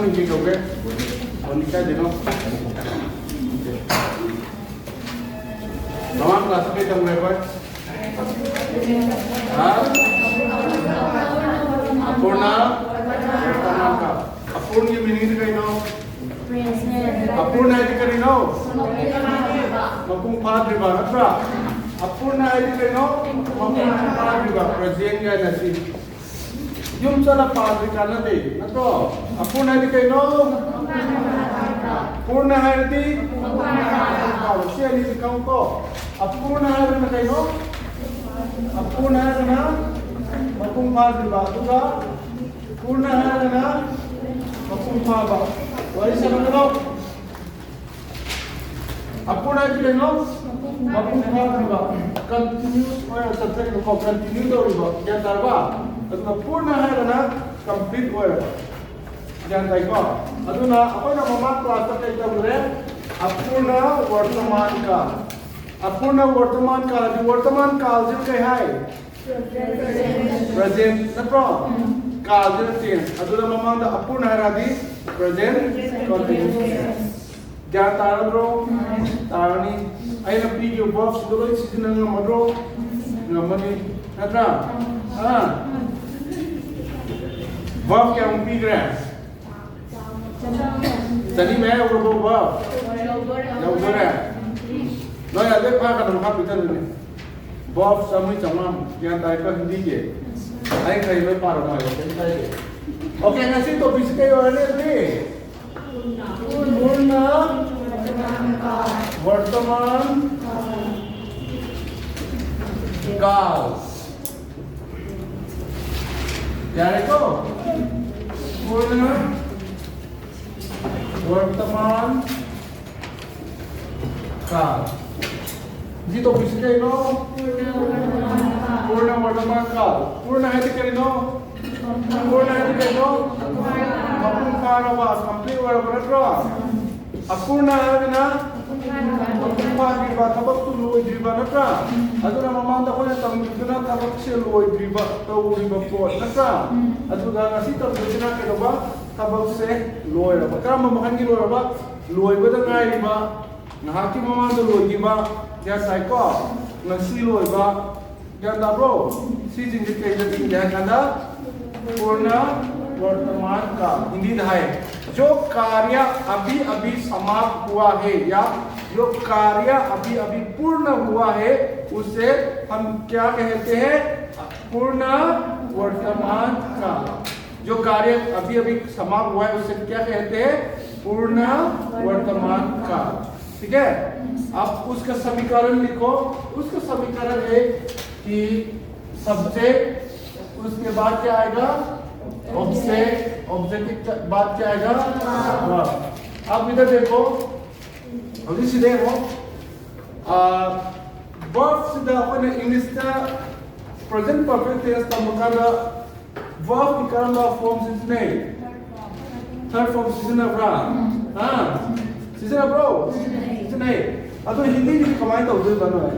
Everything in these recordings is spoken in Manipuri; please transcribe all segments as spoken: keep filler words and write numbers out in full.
ꯃꯤꯡ ꯀꯩ ꯀꯧꯒꯦ? ꯃꯣꯅꯤꯀꯥ ꯗꯤꯅꯣ꯫ ꯃꯃꯥꯡ ꯀ꯭ꯂꯥꯁꯇ ꯀꯩ ꯇꯝꯈ꯭ꯔꯦ ꯑꯩꯈꯣꯏ? ꯍꯥ? ꯑꯄꯨꯔꯅ ꯋꯔꯇꯃꯥꯟ ꯀꯥꯜ꯫ ꯑꯄꯨꯔꯅꯒꯤ ꯃꯤꯅꯤꯡꯗꯤ ꯀꯩꯅꯣ? ꯑꯄꯨꯔꯅ ꯍꯥꯏꯗꯤ ꯀꯔꯤꯅꯣ? ꯃꯄꯨꯡ ꯐꯥꯗ꯭ꯔꯤꯕ ꯅꯠꯇ꯭ꯔꯥ? ꯑꯄꯨꯔꯅ ꯍꯥꯏꯗꯤ ꯀꯩꯅꯣ? ꯃꯄꯨꯡ ꯐꯥꯗ꯭ꯔꯤꯕ, ꯄ꯭ꯔꯖꯦꯟꯒꯤ ꯑꯣꯏꯅ ꯁꯤ꯫ ꯌꯨꯝ ꯆꯠꯂ ꯄꯥꯗ꯭ꯔꯤ ꯀꯥꯟꯅꯗꯦ ꯅꯠꯇ꯭ꯔꯣ? ꯑꯄꯨꯔꯅ ꯍꯥꯏꯗꯤ ꯀꯩꯅꯣ? ꯄꯨꯔꯅ ꯍꯥꯏꯔꯗꯤ? ꯁꯤ ꯑꯅꯤꯁꯤ ꯈꯪꯉꯨꯀꯣ꯫ ꯑꯄꯨꯔꯅ ꯍꯥꯏꯔꯒꯅ ꯀꯩꯅꯣ? ꯑꯄꯨꯔꯅ ꯍꯥꯏꯔꯒꯅ ꯃꯄꯨꯡ ꯐꯥꯗ꯭ꯔꯤꯕ, ꯑꯗꯨꯒ ꯄꯨꯔꯅ ꯍꯥꯏꯔꯒꯅ ꯃꯄꯨꯡ ꯐꯥꯕ꯫ ꯋꯥꯔꯤ ꯁꯥꯟꯅꯒꯅꯣ꯫ ꯑꯄꯨꯔꯅ ꯍꯥꯏꯗꯤ ꯀꯩꯅꯣ? ꯃꯄꯨꯡ ꯐꯥꯗ꯭ꯔꯤꯕ, ꯀꯟꯇꯤꯅ꯭ꯌꯨꯁ ꯑꯣꯏꯅ ꯆꯠꯊꯔꯤꯕꯀꯣ, ꯀꯟꯇꯤꯅ꯭ꯌꯨ ꯇꯧꯔꯤꯕ, ꯒ꯭ꯌꯥꯟ ꯇꯥꯔꯕ? ꯑꯗꯨꯒ ꯄꯨꯔꯅ ꯍꯥꯏꯔꯒꯅ ꯀꯝꯄ꯭ꯂꯤꯠ ꯑꯣꯏꯔꯕ꯫ ꯒ꯭ꯌꯥꯟ ꯇꯥꯏꯀꯣ? ꯑꯗꯨꯅ ꯑꯩꯈꯣꯏꯅ ꯃꯃꯥꯡ ꯀ꯭ꯂꯥꯁꯇ ꯀꯩ ꯇꯧꯈ꯭ꯔꯦ? ꯑꯄꯨꯔꯅ ꯋꯔꯇꯃꯥꯟ ꯀꯥꯜ꯫ ꯑꯄꯨꯔꯅ ꯋꯔꯇꯃꯥꯟ ꯀꯥꯜ ꯍꯥꯏꯗꯤ ꯋꯔꯇꯃꯥꯟ ꯀꯥꯜꯁꯤꯕꯨ ꯀꯩ ꯍꯥꯏ? ꯄ꯭ꯔꯖꯦꯟ ꯅꯠꯇ꯭ꯔꯣ? ꯀꯥꯜꯁꯤꯅ ꯇꯦꯟꯁ꯫ ꯑꯗꯨꯅ ꯃꯃꯥꯡꯗ ꯑꯄꯨꯔꯅ ꯍꯥꯏꯔꯛꯑꯗꯤ ꯄ꯭ꯔꯖꯦꯟ ꯀꯟꯇꯤꯅ꯭ꯌꯨꯁ꯫ ꯒ꯭ꯌꯥꯟ ꯇꯥꯔꯗ꯭ꯔꯣ? ꯇꯥꯔꯅꯤ꯫ ꯑꯩꯅ ꯄꯤꯈꯤꯕ ꯚꯔꯕꯁꯤꯡꯗꯣ ꯂꯣꯏ ꯁꯤꯖꯤꯟꯅ ꯉꯝꯃꯗ꯭ꯔꯣ? ꯉꯝꯃꯅꯤ꯫ ꯅꯠꯇ꯭ꯔꯥ? ꯑꯥ? ꯚꯔꯕ ꯀꯌꯥꯃꯨꯛ ꯄꯤꯈ꯭ꯔꯦ? ꯆꯅꯤ ꯃꯌꯥ ꯌꯧꯔꯕꯣ ꯚꯔꯕ? ꯌꯧꯗꯣꯔꯦ꯫ ꯅꯣꯏ ꯑꯗꯩ ꯐꯥ ꯀꯩꯅꯣ ꯃꯈꯥ ꯄꯤꯊꯗꯣꯏꯅꯦ꯫ ꯚꯔꯕ ꯆꯥꯝꯃꯔꯤ ꯆꯥꯝꯃꯉꯥꯃꯨꯛ꯫ ꯒ꯭ꯌꯥꯟ ꯇꯥꯏꯀꯣ ꯍꯤꯟꯗꯤꯒꯤ? ꯑꯩ ꯀꯔꯤ ꯂꯣꯏ ꯄꯥꯔꯝꯃꯣ ꯍꯥꯏꯕ, ꯀꯩꯝ ꯀꯥꯏꯗꯦ꯫ ꯑꯣꯀꯦ, ꯉꯁꯤ ꯇꯣꯄꯤꯛꯁꯤ ꯀꯩ ꯑꯣꯏꯔꯅꯤ ꯑꯗꯨꯗꯤ? ꯄꯨꯔꯅ ꯋꯔꯇꯃꯥꯟ ꯀꯥꯜ꯫ ꯌꯥꯔꯦꯀꯣ? ꯄꯨꯔꯅ ꯋꯔꯇꯃꯥꯟ ꯀꯥꯜ꯫ ꯁꯤ ꯇꯣꯄꯤꯛꯁꯤ ꯀꯩꯅꯣ? ꯄꯨꯔꯅ ꯋꯔꯇꯃꯥꯟ ꯀꯥꯜ꯫ ꯄꯨꯔꯅ ꯍꯥꯏꯗꯤ ꯀꯔꯤꯅꯣ? ꯄꯨꯔꯅ ꯍꯥꯏꯗꯤ ꯀꯩꯅꯣ? ꯃꯄꯨꯡ ꯐꯥꯔꯕ, ꯀꯝꯄ꯭ꯂꯤꯠ ꯑꯣꯏꯔꯕ ꯅꯠꯇ꯭ꯔꯣ? ꯑꯄꯨꯔꯅ ꯍꯥꯏꯔꯒꯅ ꯃꯄꯨꯡ ꯐꯥꯗ꯭ꯔꯤꯕ, ꯊꯕꯛꯇꯨ ꯂꯣꯏꯗ꯭ꯔꯤꯕ ꯅꯠꯇ꯭ꯔꯥ? ꯑꯗꯨꯅ ꯃꯃꯥꯡꯗ ꯑꯩꯈꯣꯏꯅ ꯇꯝꯈꯤꯕꯗꯨꯅ ꯊꯕꯛꯁꯦ ꯂꯣꯏꯗ꯭ꯔꯤꯕ, ꯇꯧꯔꯤꯕ ꯄꯣꯠ ꯅꯠꯇ꯭ꯔꯥ? ꯑꯗꯨꯒ ꯉꯁꯤ ꯇꯝꯗꯣꯏꯁꯤꯅ ꯀꯩꯗꯧꯕ? ꯊꯕꯛꯁꯦ ꯂꯣꯏꯔꯕ꯫ ꯀꯔꯝꯕ ꯃꯈꯜꯒꯤ ꯂꯣꯏꯔꯕ? ꯂꯣꯏꯕꯗ ꯉꯥꯏꯔꯤꯕ, ꯉꯥꯏꯍꯥꯛꯀꯤ ꯃꯃꯥꯡꯗ ꯂꯣꯏꯈꯤꯕ꯫ ꯒ꯭ꯌꯥꯟ ꯇꯥꯏꯀꯣ? ꯉꯁꯤ ꯂꯣꯏꯕ꯫ ꯒ꯭ꯌꯥꯟ ꯇꯥꯕ꯭ꯔꯣ? ꯁꯤꯁꯤꯡꯁꯦ ꯀꯩꯗ ꯆꯤꯡꯒꯦ ꯍꯥꯏ ꯀꯥꯟꯗ, ꯄꯨꯔꯅ ꯋꯔꯇꯃꯥꯟ ꯀꯥꯜ, ꯍꯤꯟꯗꯤꯗ ꯍꯥꯏ, जो कार्य अभी अभी समाप्त हुआ है या जो कार्य अभी अभी पूर्ण हुआ है, उसे हम क्या कहते हैं? पूर्ण वर्तमान काल। जो कार्य अभी अभी समाप्त हुआ है, उसे क्या कहते हैं? पूर्ण वर्तमान काल। ठीक है, अब उसका समीकरण लिखो। उसका समीकरण है कि सब्जेक्ट, उसके बाद क्या आएगा? ऑब्जेक्ट, ऑब्जेक्ट के बाद क्या आएगा? वर्ब। अब इधर देखो, ꯍꯧꯖꯤꯛꯁꯤꯗ ꯌꯦꯡꯉꯣ, ꯕꯔꯕꯁꯤꯗ ꯑꯩꯈꯣꯏꯅ ꯏꯪꯂꯤꯁꯇ ꯄ꯭ꯔꯖꯦꯟ ꯄꯔꯐꯦꯛ ꯇꯦꯟꯁ ꯇꯝꯕ ꯀꯥꯟꯗ ꯕꯔꯕꯀꯤ ꯀꯔꯝꯕ ꯐꯣꯔꯝ ꯁꯤꯖꯤꯟꯅꯩ? ꯊꯥꯔꯠ ꯐꯣꯔꯝ ꯁꯤꯖꯤꯟꯅꯕ꯭ꯔꯥ? ꯍꯥ? ꯁꯤꯖꯤꯟꯅꯕ꯭ꯔꯣ? ꯁꯤꯖꯤꯟꯅꯩ꯫ ꯑꯗꯣ ꯍꯤꯟꯗꯤꯗꯤ ꯀꯃꯥꯏꯅ ꯇꯧꯗꯣꯏꯕ ꯅꯣꯏ?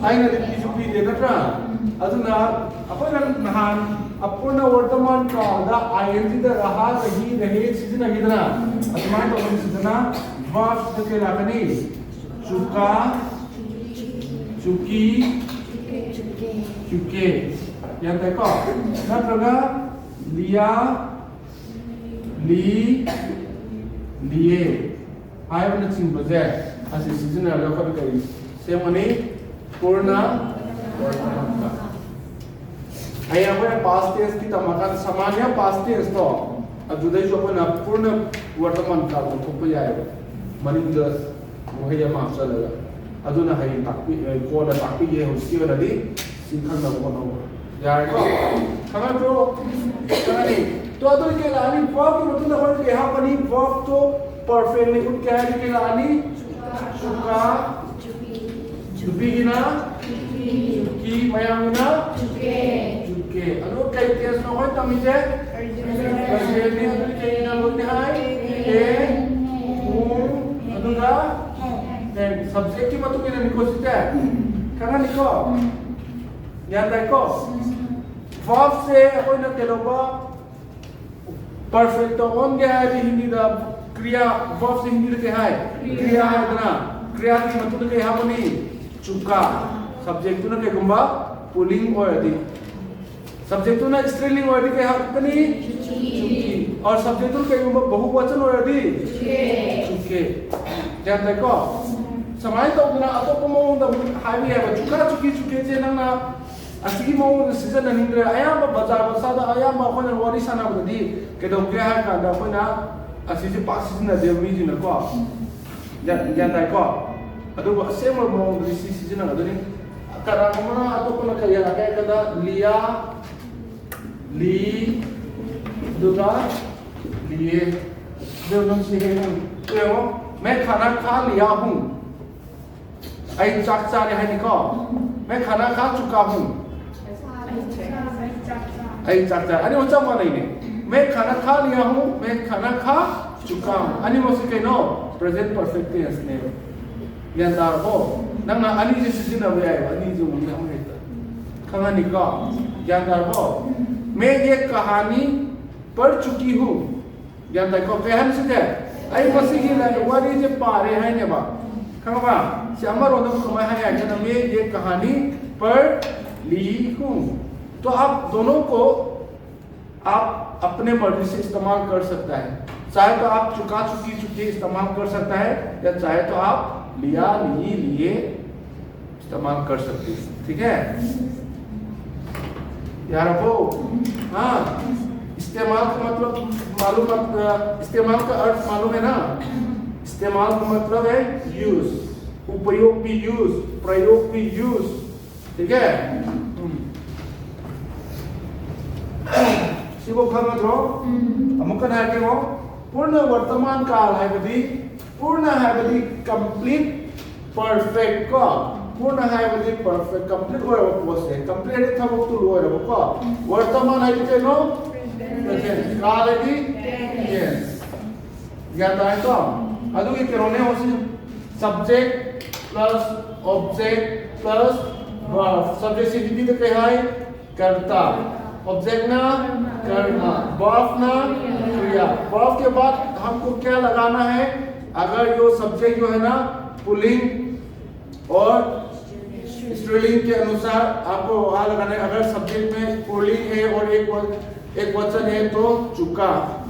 ꯑꯩꯅꯗꯤ ꯄꯤꯁꯨ ꯄꯤꯗꯦ ꯅꯠꯇ꯭ꯔꯥ? ꯑꯗꯨꯅ ꯑꯩꯈꯣꯏꯅ ꯅꯍꯥꯟ ꯑꯄꯨꯔꯅ ꯋꯔꯇꯃꯥꯟ ꯀꯥꯜꯗ ꯑꯥꯏ ꯑꯦꯟ ꯖꯤꯗ ꯔꯍꯥ, ꯔꯍꯤ, ꯔꯍꯦ ꯁꯤꯖꯤꯟꯅꯈꯤꯗꯅ, ꯑꯗꯨꯃꯥꯏꯅ ꯇꯧꯕꯁꯤꯗꯅ ꯕꯔꯕꯁꯤꯗ ꯀꯩ ꯂꯥꯛꯀꯅꯤ? ꯆꯨꯀꯥ, ꯆꯨꯀꯤ, ꯆꯨꯀꯦ꯫ ꯒ꯭ꯌꯥꯟ ꯇꯥꯏꯀꯣ? ꯅꯠꯇ꯭ꯔꯒ ꯂꯤꯌꯥ, ꯂꯤ, ꯂꯤꯌꯦ ꯍꯥꯏꯕꯅꯆꯤꯡꯕꯁꯦ ꯑꯁꯤ ꯁꯤꯖꯤꯟꯅꯔꯒ ꯑꯩꯈꯣꯏꯅ ꯀꯔꯤ ꯁꯦꯝꯒꯅꯤ? ꯄꯨꯔꯅ ꯋꯔꯇꯃꯥꯟ ꯀꯥꯜ꯫ ꯍꯌꯦꯡ ꯑꯩꯈꯣꯏꯅ ꯄꯥꯁ ꯇꯦꯟꯁꯀꯤ ꯇꯝꯃꯀꯥꯟꯗ ꯁꯃꯥꯟꯌꯥ ꯄꯥꯁ ꯇꯦꯟꯁꯇꯣ ꯑꯗꯨꯗꯩꯁꯨ ꯑꯩꯈꯣꯏꯅ ꯄꯨꯔꯅ ꯋꯔꯇꯃꯥꯟ ꯀꯥꯜ ꯑꯣꯟꯊꯣꯛꯄ ꯌꯥꯏꯑꯕ꯫ ꯃꯅꯤꯡꯗ ꯋꯥꯍꯩ ꯑꯃ ꯍꯥꯞꯆꯜꯂꯒ꯫ ꯑꯗꯨꯅ ꯍꯌꯦꯡ ꯇꯥꯛꯄꯤ, ꯀꯣꯟꯅ ꯇꯥꯛꯄꯤꯒꯦ꯫ ꯍꯧꯖꯤꯛꯀꯤ ꯑꯣꯏꯅꯗꯤ ꯁꯤ ꯈꯪꯅꯕ ꯍꯣꯠꯅꯧ꯫ ꯌꯥꯔꯦꯀꯣ? ꯈꯪꯉꯛꯄ꯭ꯔꯣ? ꯈꯪꯉꯅꯤ꯫ ꯇꯣ ꯑꯗꯨ ꯀꯩ ꯂꯥꯛꯑꯅꯤ? ꯕꯔꯕꯀꯤ ꯃꯇꯨꯡꯗ ꯑꯩꯈꯣꯏꯅ ꯀꯩ ꯍꯥꯞꯄꯅꯤ? ꯕꯔꯕꯇꯣ ꯄꯔꯐꯦꯛꯅꯤ ꯎꯠꯀꯦ ꯍꯥꯏꯔꯗꯤ ꯀꯩ ꯂꯥꯛꯑꯅꯤ? ꯆꯨꯀꯥ꯫ ꯅꯨꯄꯤꯒꯤꯅ ꯆꯨꯀꯤ, ꯃꯌꯥꯝꯒꯤꯅ ꯆꯨꯀꯦ꯫ ꯑꯗꯨ ꯀꯩ ꯇꯦꯟꯁꯅꯣ ꯑꯩꯈꯣꯏ ꯇꯝꯃꯤꯁꯦ? ꯄ꯭ꯔꯖꯦꯟꯅꯤ꯫ ꯑꯗꯨꯗꯤ ꯀꯩꯅ ꯂꯣꯏꯅ ꯍꯥꯏ? ꯑꯦ, ꯎ, ꯑꯗꯨꯒ ꯁꯕꯖꯦꯛꯀꯤ ꯃꯇꯨꯡ ꯏꯟꯅꯅꯤꯀꯣ ꯁꯤꯁꯦ꯫ ꯈꯪꯉꯅꯤꯀꯣ? ꯒ꯭ꯌꯥꯟ ꯇꯥꯏꯀꯣ? ꯕꯔꯕꯁꯦ ꯑꯩꯈꯣꯏꯅ ꯀꯩꯗꯧꯕ? Perfect ꯇ ꯑꯣꯟꯒꯦ ꯍꯥꯏꯔꯗꯤ ꯍꯤꯟꯗꯤꯗ ꯀ꯭ꯔꯤꯌꯥ, verb ꯁꯦ ꯍꯤꯟꯗꯤꯗ ꯀꯩ ꯍꯥꯏ? ꯀ꯭ꯔꯤꯌꯥ ꯍꯥꯏꯗꯅ꯫ ꯀ꯭ꯔꯤꯌꯥꯒꯤ ꯃꯇꯨꯡꯗ ꯀꯩ ꯍꯥꯞꯄꯅꯤ? ꯆꯨꯀꯥ꯫ Subject ꯇꯨꯅ ꯀꯩꯒꯨꯝꯕ ꯄꯨꯂꯤꯡ ꯑꯣꯏꯔꯗꯤ, subject ꯇꯨꯅ ꯁ꯭ꯇ꯭ꯔꯤꯂꯤꯡ ꯑꯣꯏꯔꯗꯤ ꯀꯩ ꯍꯥꯞꯀꯅꯤ? ꯆꯨꯀꯤ꯫ Or subject ꯇꯨꯅ ꯀꯩꯒꯨꯝꯕ ꯕꯍꯨꯕꯆꯟ ꯑꯣꯏꯔꯗꯤ? ꯆꯨꯀꯦ꯫ ꯒ꯭ꯌꯥꯟ ꯇꯥꯏꯀꯣ? ꯁꯨꯃꯥꯏꯅ ꯇꯧꯗꯅ ꯑꯇꯣꯞꯄ ꯃꯑꯣꯡꯗ ꯑꯃꯨꯛ ꯍꯥꯏꯕ ꯌꯥꯏꯕ꯫ ꯆꯨꯀꯥ, ꯆꯨꯀꯤ, ꯆꯨꯀꯦꯁꯦ ꯅꯪꯅ ꯑꯁꯤꯒꯤ ꯃꯑꯣꯡꯗ ꯁꯤꯖꯤꯟꯅꯅꯤꯡꯗ꯭ꯔꯦ꯫ ꯑꯌꯥꯝꯕ ꯕꯖꯥꯔ ꯃꯆꯥꯗ ꯑꯌꯥꯝꯕ ꯑꯩꯈꯣꯏꯅ ꯋꯥꯔꯤ ꯁꯥꯟꯅꯕꯗꯗꯤ ꯀꯩꯗꯧꯒꯦ ꯍꯥꯏ ꯀꯥꯟꯗ ꯑꯩꯈꯣꯏꯅ ꯑꯁꯤꯁꯦ ꯄꯥꯛ ꯁꯤꯖꯤꯟꯅꯗꯦꯕ ꯃꯤꯁꯤꯡꯅꯀꯣ꯫ ꯒ꯭ꯌꯥꯟ, ꯒ꯭ꯌꯥꯟ ꯇꯥꯏꯀꯣ? ꯑꯗꯨꯕꯨ ꯑꯁꯦꯡꯕ ꯃꯑꯣꯡꯗꯗꯤ ꯁꯤ ꯁꯤꯖꯤꯟꯅꯒꯗꯣꯏꯅꯤ꯫ ꯀꯅꯥꯒꯨꯝꯕꯅ ꯑꯇꯣꯞꯄꯅ ꯀꯩ ꯍꯥꯏꯒꯦ ꯍꯥꯏ ꯀꯥꯟꯗ ꯂꯤꯌꯥ, ꯂꯤ, ꯑꯗꯨꯒ ꯂꯤꯌꯦ꯫ ꯑꯗꯨ ꯑꯗꯨꯝ ꯁꯤ ꯍꯦꯛ ꯌꯦꯡꯉꯣ꯫ ꯃꯦ ꯈꯥꯅꯥ ꯈꯥ ꯂꯤꯌꯥ ꯍꯨ꯫ ꯑꯩ ꯆꯥꯛ ꯆꯥꯔꯦ ꯍꯥꯏꯅꯤꯀꯣ꯫ ꯃꯦ ꯈꯥꯅꯥ ꯈꯥ ꯆꯨꯀꯥ ꯍꯨ꯫ ꯑꯩ ꯆꯥꯛ ꯆꯥꯔꯦ꯫ ꯑꯅꯤꯃꯛ ꯆꯞ ꯃꯥꯟꯅꯩꯅꯦ꯫ ꯃꯦ ꯈꯥꯅꯥ ꯈꯥ ꯂꯤꯌꯥ ꯍꯨ, ꯃꯦ ꯈꯥꯅꯥ ꯈꯥ ꯆꯨꯀꯥ ꯍꯨ꯫ ꯑꯅꯤꯃꯛꯁꯦ ꯀꯩꯅꯣ? Present perfect tense ꯅꯦꯕ꯫ ꯒ꯭ꯌꯥꯟ ꯇꯥꯔꯕꯣ? ꯅꯪꯅ ꯑꯅꯤꯁꯦ ꯁꯤꯖꯤꯟꯅꯕ ꯌꯥꯏꯕ, ꯑꯅꯤꯁꯦ ꯑꯃꯨꯛ ꯌꯥꯝ ꯍꯦꯛꯇ꯫ ꯈꯪꯉꯅꯤꯀꯣ? ꯒ꯭ꯌꯥꯟ ꯇꯥꯔꯕꯣ? ꯃꯦ ꯌꯦ ꯀꯍꯥꯅꯤ ꯄꯔ ꯆꯨꯀꯤ ꯍꯨ꯫ ꯒ꯭ꯌꯥꯟ ꯇꯥꯏꯀꯣ? ꯀꯩ ꯍꯥꯏꯅ ꯁꯤꯁꯦ? ꯑꯩ ꯃꯁꯤꯒꯤ ꯂꯥꯏꯔꯤꯛ ꯋꯥꯔꯤꯁꯦ ꯄꯥꯔꯦ ꯍꯥꯏꯅꯦꯕ꯫ ꯈꯪꯉꯕ? ꯁꯤ ꯑꯃꯔꯣꯝꯗ ꯑꯃꯨꯛ ꯀꯃꯥꯏꯅ ꯍꯥꯏ ꯍꯥꯏ ꯀꯥꯟꯗ, मैं ये कहानी पढ़ ली हूँ। तो आप दोनों को आप अपने मर्जी से इस्तेमाल कर सकता है। चाहे तो आप चुका, चुकी, चुके इस्तेमाल कर सकता है, या चाहे तो आप लिया, ली, लिए इस्तेमाल कर सकते हैं। ठीक है? यार, वो, हाँ, इस्तेमाल का मतलब मालूम, अ, इस्तेमाल का अर्थ मालूम है ना? इस्तेमाल का मतलब है use, उपयोग भी use, प्रयोग भी use। ठीक है? ꯎꯝ꯫ ꯁꯤꯕꯨ ꯈꯪꯒꯗ꯭ꯔꯣ? ꯑꯃꯨꯛꯀ ꯍꯥꯏꯔꯒꯦꯀꯣ꯫ ꯄꯨꯔꯅ ꯋꯔꯇꯃꯥꯟ ꯀꯥꯜ ꯍꯥꯏꯕꯗꯤ, ꯄꯨꯔꯅ ꯍꯥꯏꯕꯗꯤ complete, perfect ꯀꯣ꯫ ꯄꯨꯔꯅ ꯍꯥꯏꯕꯗꯤ perfect, complete ꯑꯣꯏꯔꯕ ꯄꯣꯠꯁꯦ꯫ Complete ꯍꯥꯏꯗꯤ ꯊꯕꯛꯇꯨ ꯂꯣꯏꯔꯕꯀꯣ꯫ ꯋꯔꯇꯃꯥꯟ ꯍꯥꯏꯗꯤ ꯀꯩꯅꯣ? Present꯫ ꯀꯥꯜ ꯍꯥꯏꯗꯤ tense꯫ ꯒ꯭ꯌꯥꯟ ꯇꯥꯔꯦꯀꯣ? ꯑꯗꯨꯒꯤ ꯀꯩꯅꯣꯅꯦ ꯍꯧꯖꯤꯛ subject plus object plus verb꯫ Subject ꯁꯤ ꯍꯤꯟꯗꯤꯗ ꯀꯩ ꯍꯥꯏ? ꯀꯔꯇꯥ꯫ Object ꯅ ꯀꯔꯃ꯫ Verb ꯅ या, वर्ब के बाद हमको क्या लगाना है? अगर यो सब्जेक्ट जो है ना पुलिंग और स्त्रीलिंग के अनुसार आपको वहां लगाना है। अगर सब्जेक्ट में पुलिंग है और एक व- एक वचन है तो चुका।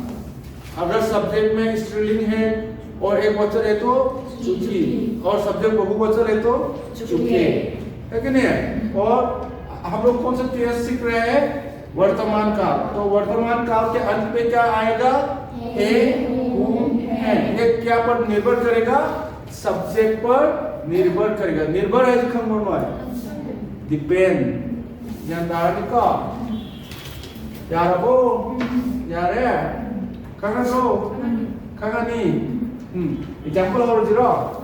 अगर सब्जेक्ट में स्त्रीलिंग है और एक वचन है तो चुकी, और सब्जेक्ट बहुवचन है तो चुके। है कि नहीं है? और हम लोग कौन सा टेंस सीख रहे हैं? वर्तमान काल। तो वर्तमान काल के अंत में क्या आएगा? है, हूँ, है। ये क्या पर निर्भर करेगा? सब्जेक्ट पर निर्भर करेगा। निर्भर है जी, खंगोन है, डिपेंड। ꯒ꯭ꯌꯥꯟ ꯇꯥꯔꯅꯤꯀꯣ? ꯌꯥꯔꯕꯣ? ꯌꯥꯔꯦ? ꯈꯪꯉꯗ꯭ꯔꯣ? ꯈꯪꯉꯅꯤ? ꯎꯝ, ꯑꯦꯛꯖꯥꯝꯄꯜ ꯍꯧꯔꯁꯤꯔꯣ?